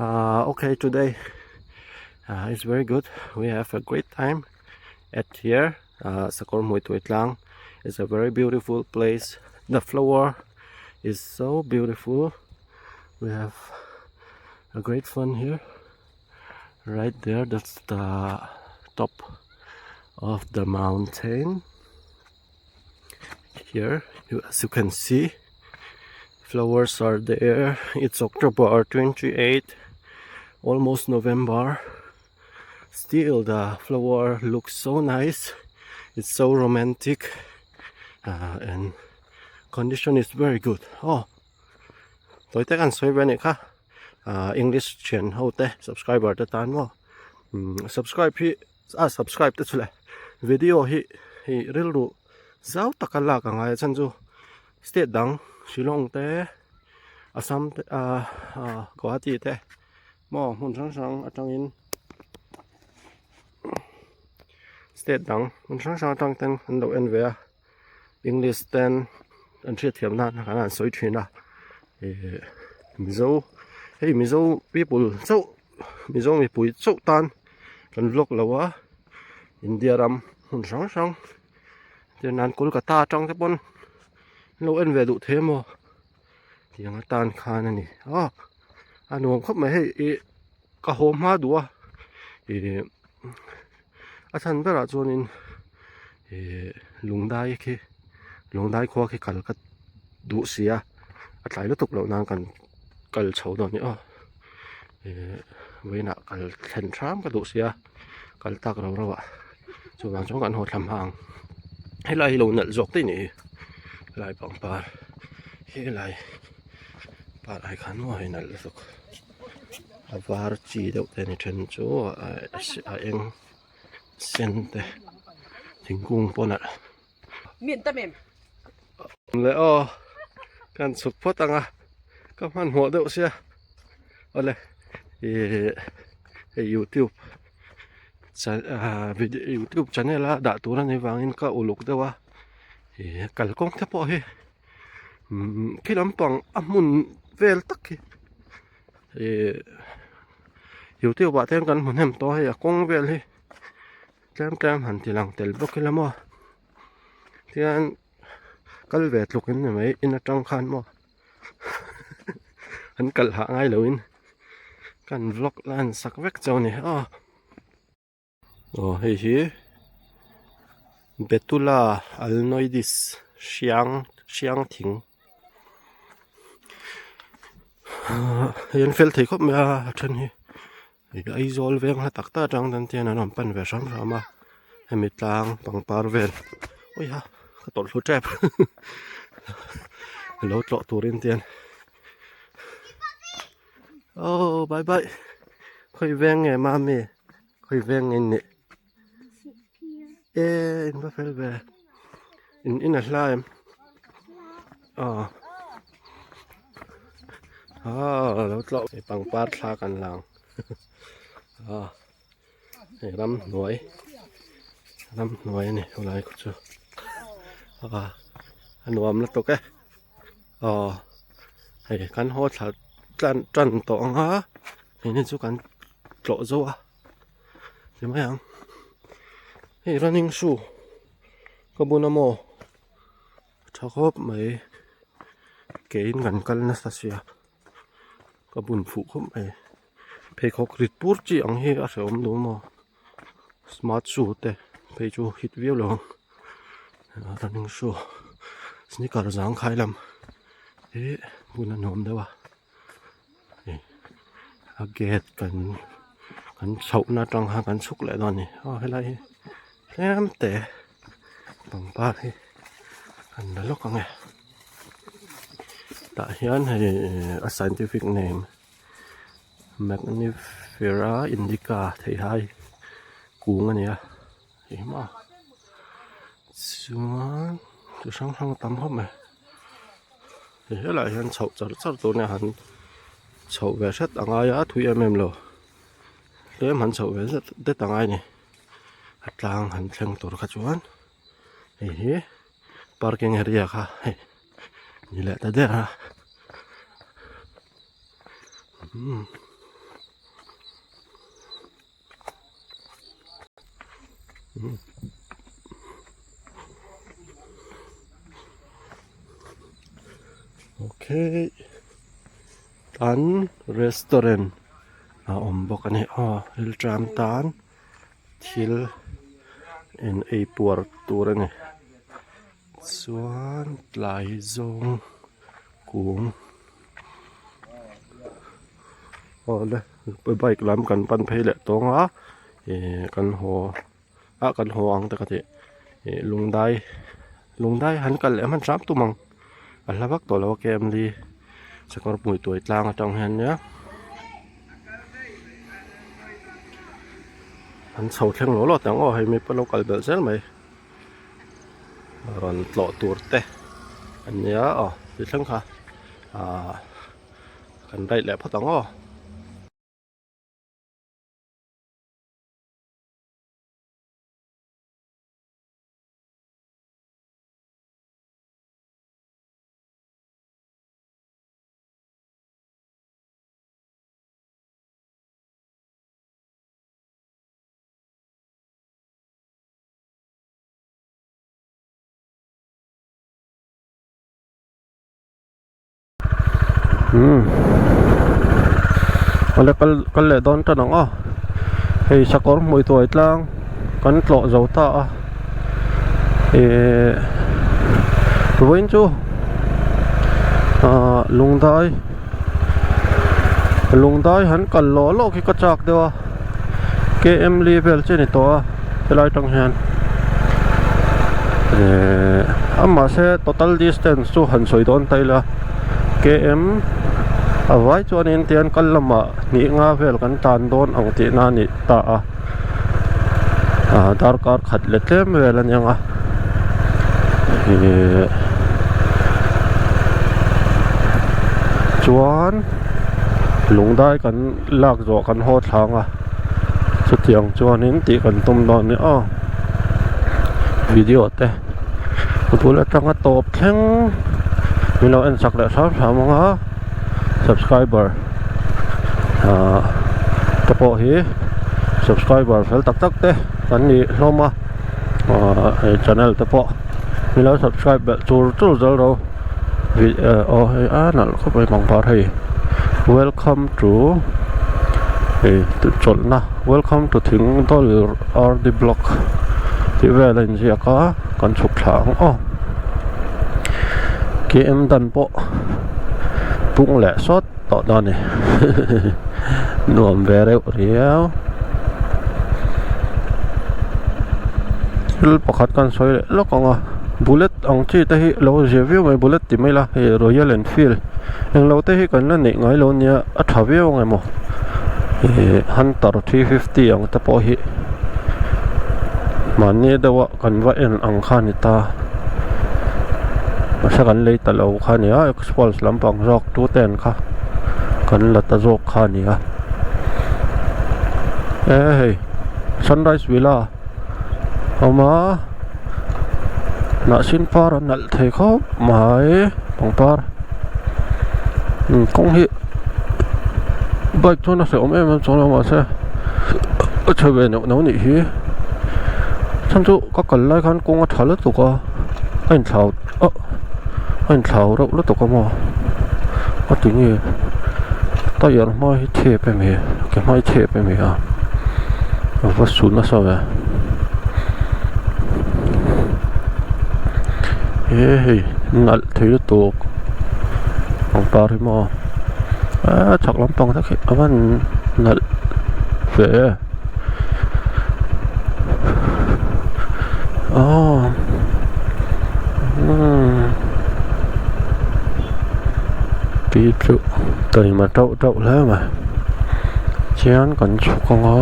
ah okay today ah it's very good we have a great time at here ah sakawr hmui tui tlang it's a very beautiful place the flower is so beautiful we have a great fun here right there that's the top of the mountain here as you can see flowers are there it's October 28 almost November still the flower looks so nice it's so romantic uh, and condition is very good oh tôi te kan sawi ve anih kha ah English thian ho te subscriber te tan maw umm subscribe hi a subscribe te chu le video hi hei rilru zau taka lak a ngai a chhan chu state dang Shillong te Assam te ah ah Guwahati te maw hmun hrang hrang atangin state dang hmun hrang hrang atang ten an lo en ve a English ten an hriatthiam nan an han sawi thin a ih Mizo hei Mizo people chauh Mizo mipui chauh tan kan vlog lo a India ram hmun hrang hrang tir nan Kolkata atang te pawn an lo en ve duh thei emaw tiang atan khan a ni a a nuam khawp mai hei ih ka haw hma duh a ih a chhan berah chuanin ih lungdai khi lungdai khua khi kal ka duh si a a tlai lutuk loh nan kan kal chho dawn a ni aw ih vawiinah kal thlen hram ka duh si a kal tak rau rau ah chuvang chuan kan haw thla hma ang helai hi lo nalh zawk daih a nih hi helai pangpar helai par ai khan maw hei nalh lutuk a var chi deuh te a ni then chu a eng sen te thingkung pawh nalh le aw kan chhuk phawt ang a ka hmanhmawh deuh sia awle ihh hei youtube youtube channel a dah tur a nih vangin ka uluk deuh a ih kalkawng te pawh hi umm khi lampang a hmun vel tak hi ih youtube ah te hian kan hmu hnem tawh a hei a kawng vel hi tlem tlem han ti lang tel bawk ila maw tihian kal ve tluk in ni mai in atang khan maw an kalh hah ngai lo in kan vlog la an sak vek chauh a ni aw. Aw hei hi Betula alnoides hriang hriang thing ahh hei an fel thei khawp mai a a then hi Aizawl veng hla tak tak atang tan te hian an rawn pan ve hram hram a hemi tlang pangpar vel awiha ka tawlh hlu tep lo tlawh turin te hian Aww bye bye khawi veng nge mami khawi veng nge in nih e in va fel ve in in a hla em aw aw lo tlawh hei pangpar thla kan lang aw hei ramhnuai ramhnuai a ni helai khu chu a nuam lutuk e. Aw hei kan haw thla tlan tan tawh ang a keini chu kan tlawh zo a ti mai ang hei running shoe ka bun a maw tha khawp mai keiin kan kal nasa sia ka bun fuh khawp mai pheikhawk rit pur chi ang hi a hrehawm duh maw smart shoe te phei chu hit viau lo ang running shoe. Sneaker zangkhai lam hi hmun a nuam deuh a hei a gate kan kan chhohna atang khan kan chhuk leh dawn a ni aw helai hi tlem te pangpar hi kan la lawk ang e tah hian hei a scientific name Magnifera indica theihai kung a ni a hei maw chuan chi hrang hrang a tam khawp mai hei helaiah hian chhoh char char tur nia han chhoh ve hret a ngai a thui em em lo tlem han chhoh ve zet det a ngai a ni a tlang han thleng tur kha chuan hei hi parking area kha hei ni leh ta der a umm. Okay tan restaurant a awm bawk a ni aw rilṭam tan thil in ei puar tur a ni chuan tlai zawng kung awle bike lam kan pan phei leh tawng a ih kan haw ah kan haw ang te ka tih ih lungdai lungdai han kal leh hman hram tum ang a hla vak tawh lo a kml sakawr hmuituai tlang atang hian nia an chho thleng lawh lawh teh ang aw hei mi pawh lo kal belh zel mai. Rawn tlawh tur te an nia aw ti thleng kha ahh kan ride leh phawt ang aw. Umm awle kal kal leh dawn tan ang aw hei sakawr hmui tuai tlang kan tlawh zo ta a ihh vawiin chu ahh lungdai lungdai han kal lawh lawh khi ka chak deuh a. K_m li vel che a ni tawh a helai tang hian ehh a mahse total distance chu han sawi dawn ta ila k_m a vai chuanin tian kal lamah hnih nga vel kan tan dawn ang tihna a ni ta a ah darkar khat leh tlem vel a ni ang a ihh chuan lungdai kan. Lak zawh kan haw thlang a chutiang chuanin tih kan tum dawn a ni aw video te a bul atanga tawp thleng min lo en chak leh hram hram ang a subscriber ah te pawh hi subscriber fel tak tak te kan ni hlawm a ah hei channel te pawh min lo subscribe belh chur chur zel ro aw hei a nalh khawp mai pangpar hei welcome to hei chawlhna welcome to thingdawl r d block tih vel a inziak a kan chhuk thla ang aw k m dan pawh pung leh sawt tawh dawn a ni nuam ve reuh riau thil pakhat kan sawi leh lawk ang a bullet ang chi te hi lo zia viau mai bullet ti mai ila hei royal enfield englo te hi kan la neih ngai lo nia a tha viau ang emaw ih hunter 350 ang te pawh hi mahni deuha kan va en ang kha a ni ta mahse kan lei ta lo kha a ni a expulse lampang zawk 210 kha kan la ta zawk kha a ni a e hei sunrise villa. Awm a hnah sin par a nalh thei khawp mai pangpar umm kawng hi bike chuan a hrehawm em em chuang lo mahse a chhe ve neuh neuh anih hi chhan chu ka kal lai khan kawng a tha lutuk a a inthlau ah a inthlau reuh lutuk a maw a ti nge tyre hma hi thep em hi ke hma hi thep em hi a a va su nasa ve he hei. nalh thei lutuk pangpar hi maw eee chhak lampang te khi a van nalh ve aw umm pi chu taima tauh tauh hle mai chuan kan chhuk ang a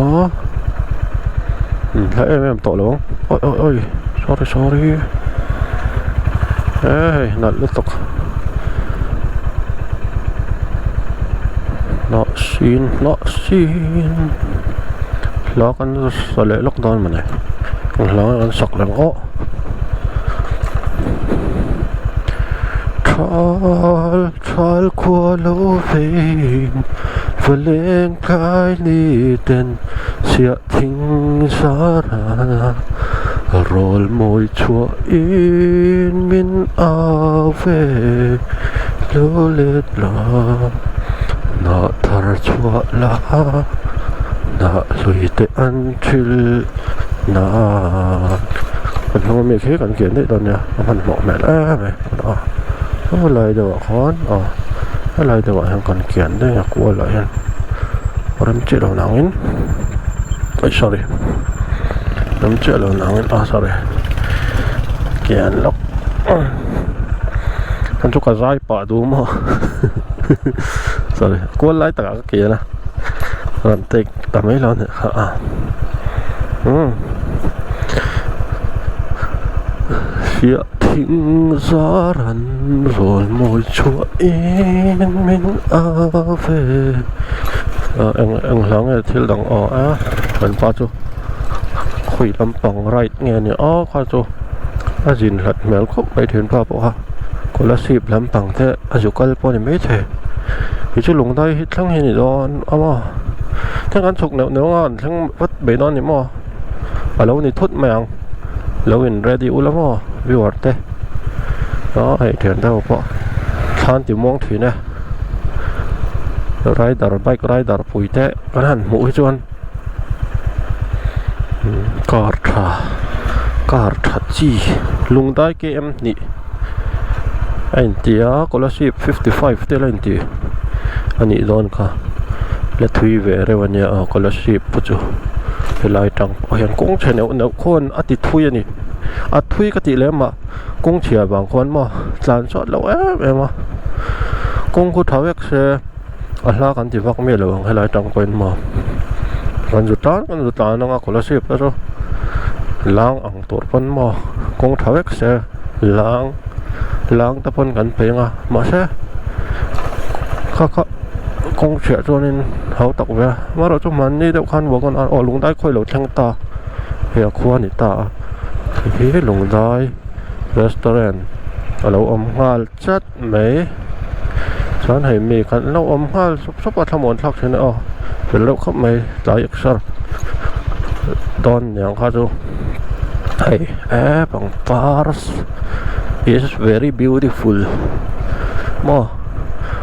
hla em em tawh lo ang awi awi awi sorry sorry he hei nalh lutuk hnah sin hnah sin hla kan sa leh lawk dawn mawni hla kan sak reng aw thal thal khua lo vei va leng tlai ni ten chhiah thing zar a rawl mawi chhuah in min au ve lo let la hnah thar chhuah la hnah hlui te an thil nan kan hnung ami khi kan kian daih dawn nia a hmanhmawh hmel em mai a helai deuh ah khan aw helai deuh ah hian kan kian daih a kual ah hian rem chiah lo nangin aih sorry rem chiah lo nangin ah sorry kian lawk hman chu ka zai pah duh maw sorry kual lai takah ka kian a rawn take ta mai lo a nih kha a umm fiah thing zar an rawl mawi chhuah in min a ve ah eng eng hla nge thil dang aw a kan pa chu khawi lampang right nge a nih aw kha chu a zin hlat hmel khawp mai thin pa pawh kha kolasib lampang te a zu kal pawh a ni maithei kei chu lungdai hi thleng hi a ni dawn a maw heng an chhuk neuh neuh anga an thleng vat mai dawn a ni maw a lo ni thut mai ang lo in ready ula maw viewer te aw hei thian deuh pawh thlan ti muang thin e rider bike rider pui te kan han hmuh hi chuan car tha car tha chi lungdai km hnih a inti a kolasib 55 te la inti a nih dawn kha la thui ve reuh a nia aw kolasib pawh chu helai tang pawh hian kawng chhe neuh neuh khawn a ti thui a ni a thui ka tih lem ah kawng chhia vang khawn maw tlan chhuat loh em em a kawng khu tha vek se a hla kan ti vak miah lo ang helai tang pawhin maw kan zu tan kan zu tlan anga kolasib te chu lang ang tur pawn maw kawng tha vek se lang lang te pawn kan peng a mahse kha kha kawng chhiah chuanin hau tak ve a amaherawhchu mahni deuh khan wagon aw lungdai khawi lo thleng ta hei a khua a ni ta a hei hi lungdai restaurant a lo awm nghal chat mai chuan hei mi khan an lo awm nghal sup sup a thlamuan thlak thin a aw fel deuh khawp mai tlai exer dawn niang kha chu hei e pangpar is very beautiful maw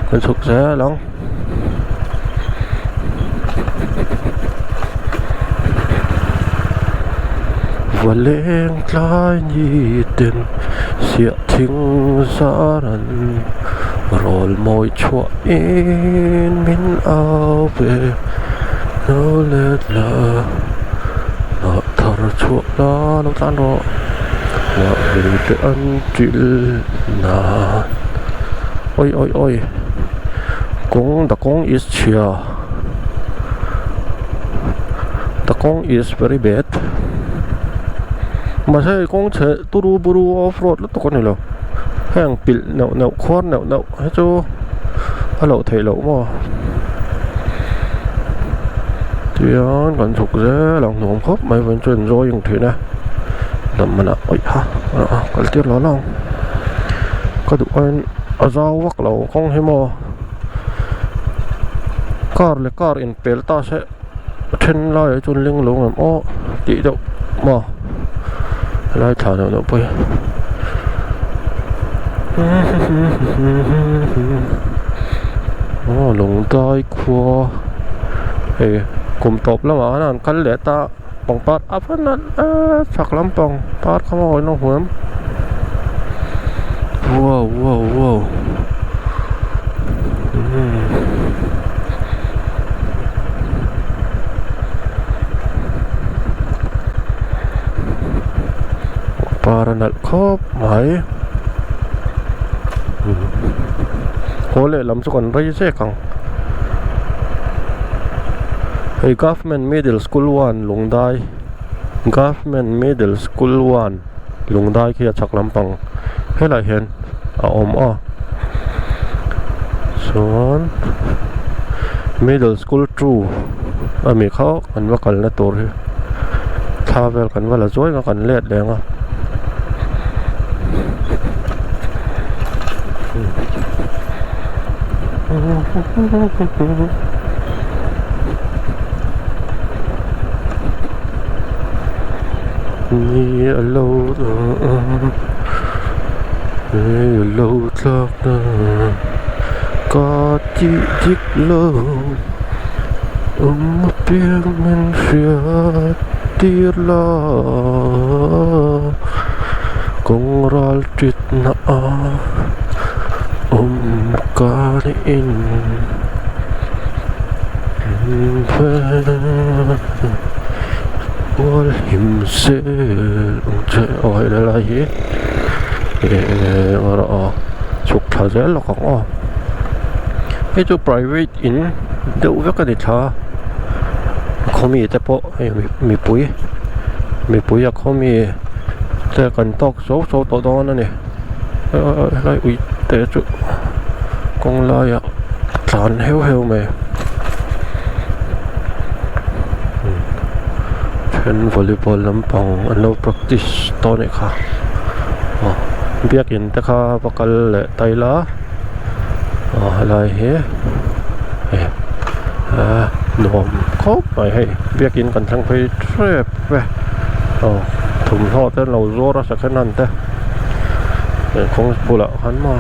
kan chhuk zel ang. Va leng tlai ni ten siah thing zar an rawl mawi chhuah in min au ve lo let la hnah thar chhuah la lo tlan rawh hnah hlui te an ṭil nan awi awi awi. Kawng the kawng is chhia the kawng is very bad mahse hei kawng chhe turu buru off road lutuk a ni lo heng pilh neuh neuh khuar neuh neuh hi chu a loh theih loh maw tihian kan chhuk zel ang nuam khawp mai vawiin chu enjoying thin e dam manah awih ha kal tir lo lo ang ka duh aiin a zau vak lo kawng hi maw car leh car inpel ta se a then laiah hi chuan leng lo ngam aw tih deuh maw helai thla neuh neuh pawh hi aw lungdai khua hei kum tawp lamah khan an kal leh ta pangpar a va nalh e chhak lampang par kha maw ilo hmu em. Wow wow wow umm par a nalh khawp mai haw leh lam chu kan rei zek ang hei government middle school one lungdai government middle school one. Lungdai khi a chhak lampang helaiah hian a awm a chuan middle school two ami kha kan va kalna tur hi thla vel kan va la zuai ang a kan let leh ang a. Ni a lo ni a lo tlak na ka tih dik lo awm apiang min hriat tir la kawng ral tit na a awm ka niin. Mual him zel ang che aw hei lai hi eh rawh aw chhuk thla zel lawk ang aw hei chu private in deuh vek a ni thla khawmi te pawh hei mipui mipui a khawmi te kan tawk zo zo tawh dawn a ni helai ui te chu kawng laiah tlan heuh heuh mai then volleyball lampang an lo practice tawh a nih kha aw biakin te kha va kal leh ta ila aw helai hi hei ah nuam khawp mai hei biakin kan thleng phei tep e aw thawmhnaw te an lo zuar a second hand te. He kawng bulah khan maw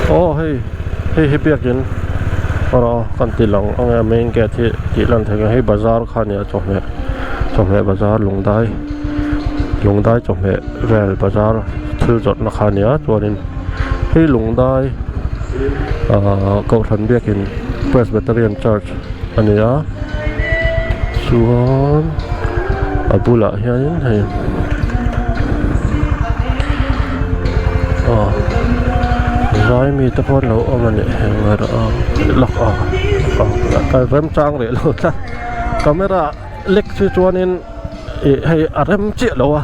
aw hei hei hi biakin erawh kan ti lang ang e main gate hi tih lan theih ang hei bazar kha a nia chawhmeh chawhmeh bazar lungdai lungdai chawhmeh vel bazar thil zawrhna kha a nia chuanin. Hei lungdai ahh kohhran biakin Presbyterian church a ni a chuan a bulah hianin hei aw zai mite pawh an lo awm a nih heng lawk a a remchang rih lo tlat camera lek chu chuanin. Ih hei a rem chiah lo a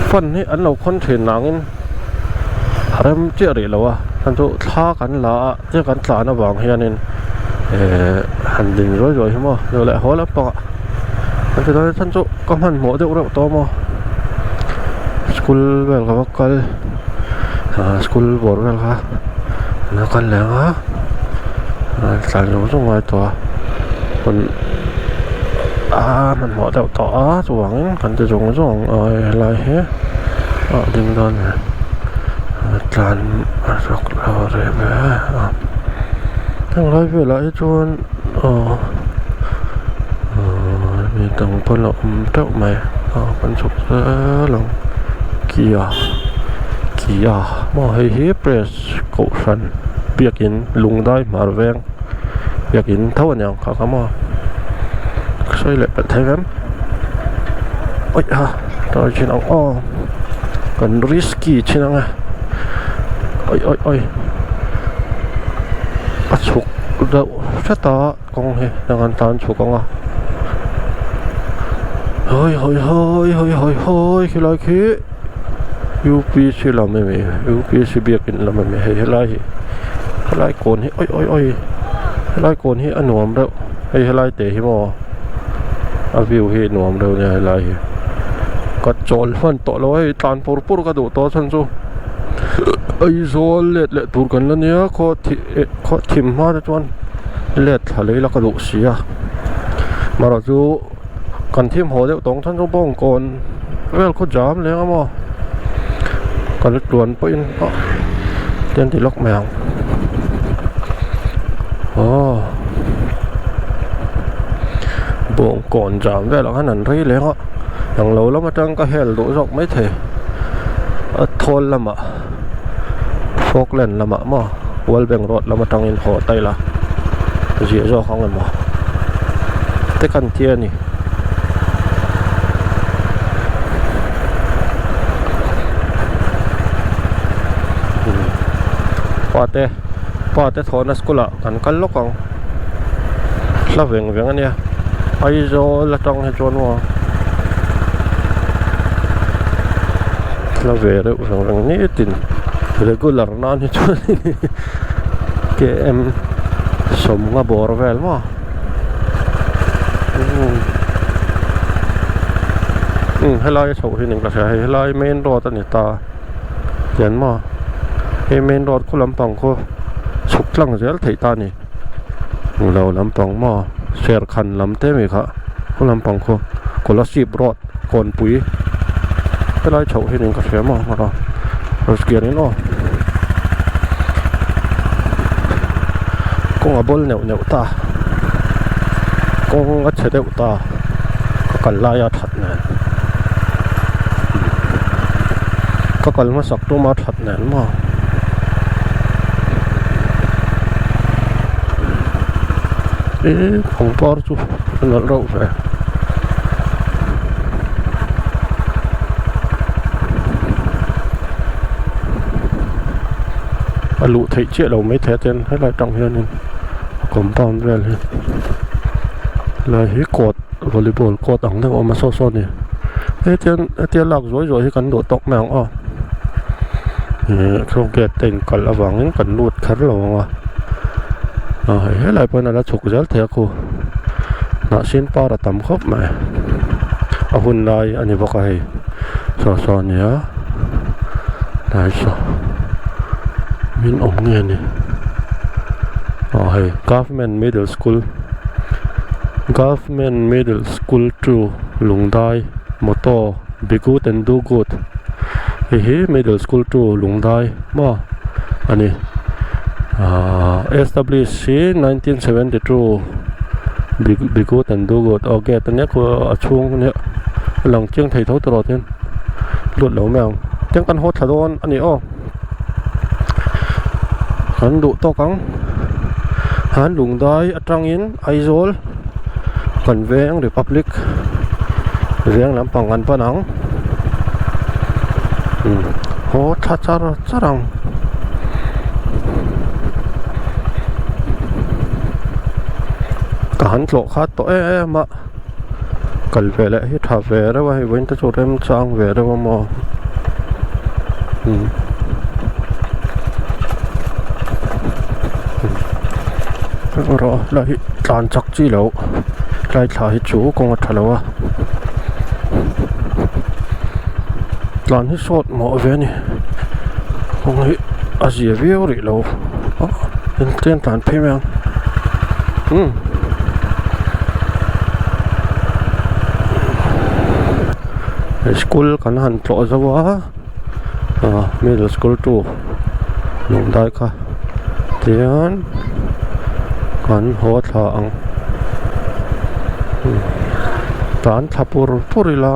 fan hi an lo khawn thin nangin a rem chiah rih lo a chuan chu thla kan la a tia kan tlan avang hianin ehh han din ruai ruai hi maw duh leh haw lampangah an ti dawn a chuan chu ka hmanhmawh deuh reuh tawh maw school vel ka va kal ah school bawr vel kha an lo kal leh ang a tlan zawng zawng ngai tawh a hun a hmanhmawh deuh tawh a chuvangin kan ti zawng zawng ang a helai hi a ding dawn a ni tlan a rawk lo rem e a heng lai velah hi chuan aw mi dang pawh an lo awm teuh mai a kan chhuk zel ang kia kia maw hei hi press kohhran biakin lungdai hmar veng biakin tho a niang kha kha maw ka sawi leh palh thei em awih ha tawr chin ang aw kan risky chin ang e awih awih awih a chhuk deuh hret a kawng hi heng an tan chhuk ang a hawi hawi hawi hawi hawi hawi khilai khi. U_p_c lam emaw u_p_c biakin lam emaw hei helai hi helai kawn hi awi awi awi helai kawn hi a nuam reuh hei helai te hi maw a view hi nuam reuh ania helai hi ka chawl hman tawh lo a hei tlan pur pur ka duh tawh a chhan chu Aizawl let leh tur kan la nia khaw thih eh khaw thim hma te chuan let thla lei la ka duh si a marawh chu. Kan thim haw deuh tawng chhan chu bawngkawn vel khaw jam leng a maw kal tluan pawhin ah tian ti lawk mai ang. Bawngkawn jam velah khan an rei leng a englo lam atang ka hel duh zawk maithei a thawl lamah Falkland lamah maw World Bank road lam atangin haw ta ila ziah zawk ang emaw te kan tia a ni. Pa te pa te thawhna school ah kan kal lawk ang hla veng veng a nia Aizawl atang hi chuan maw hla ve reuh veng veng nitin regular nan hi chuan km sawmnga bawr vel maw umm helai a chhoh hi ni ka hria hei helai main road a ni ta tian maw hei main road khu lampang khu chhuk tlang zel theih ta a ni englo lampang maw serkhan lam te mi kha khu lampang khu kolasib road kawnpui helai chhoh hi ni ka hria maw in aw kawng a bawl neuh neuh ta kawng a chhe deuh ta ka kal lai a that nen ka kal hmasak tum a that nen maw ih pangpar chu a nalh reuh ve. A luh theih chiah lo maithei a chuan helai atang hianin a compound vel hi helai hi court volleyball court ang deuh a awm a saw saw a ni hei chuan hetia lak zuai zuai hi kan duh tawk mai ang aw ih saw gate te inkalh avangin kan lut kher lo ang a ah hei helai pawhin a la chhuk zel thei a khu hnah sin par a tam khawp mai a hun lai a ni bawk a hei. Saw saw a nia tlai saw min awm nge ni aw hei government middle school government middle school two Lungdai motto be good and do good hei hi middle school two Lungdai maw a ni ahh establish hi 1972 be good and do good aw gate ania khu a chhung ania a lang chiang thei tho tawh tin lut lo mai ang tiang kan haw thla dawn a ni aw kan duh tawk ang han lungdai atangin Aizawl kan veng Republic veng lampang kan pan ang haw thla char char ang. Ka han tlawh khat tawh em em a kal ve leh hi tha ve reuh a hei vawiin te chu remchang ve reuh a maw umm erawh lai hi tlan chak chi loh tlai thla hi chu kawng a tha lo a tlan hi sawt mawh ve a ni kawng hi a zia viau rih lo engtin tlan phei mai ang umm. School kan han tlawh zo a ah middle school two lungdai kha tihian kan haw thla ang tan thla pur pur ila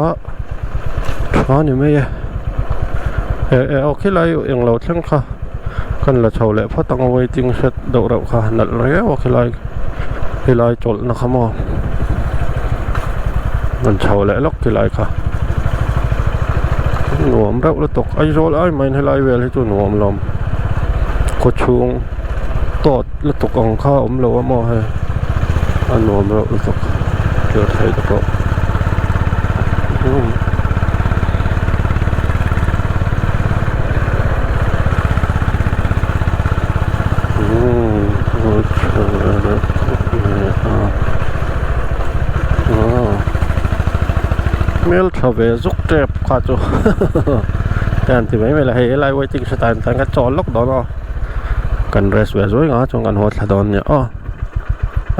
tha ni mai e eh eh aw khilai englo thleng kha kan la chho leh phawt ang a waiting shed deuh reuh kha nalh riau a khilai helai chawlhna kha maw rawn chho leh lawk khilai kha nuam reuh lutuk Aizawl ai maiin helai vel hi chu nuam lawm khawchhung tawt lutuk ang kha a awm lo a maw hei a nuam reuh lutuk thil thei te pawh umm. Hmel tha ve zuk tep kha chu te han ti mai mai la hei helai waiting shed ah hian ka chawl lawk dawn aw kan rest ve zuai ang a chuan kan haw thla dawn nia aw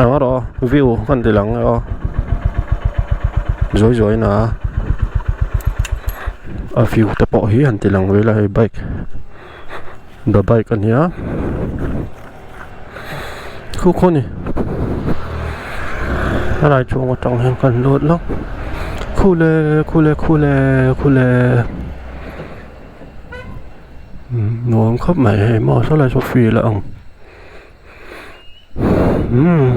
eng erawh view kan ti lang aw zuai zuai na a view te pawh hi han ti lang ve ila hei bike. The bike a nia khu khaw ni. Helai chhung atang hian kan lut lawk khule khule khule khule nuam khawp mai hei maw sawlai saw field a ang umm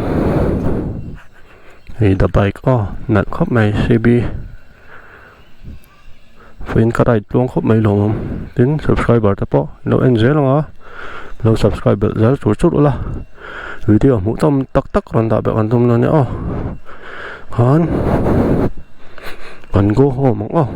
hei the bike aw nalh khawp mai c b vawiin ka ride tluang khawp mai lawm awm tin subscriber te pawh an lo en zel ang a lo subscribe belh zel chur chur ula video hmuh tawm tak tak rawn dah belh kan tum dawn nia aw khan kan go home ang aw.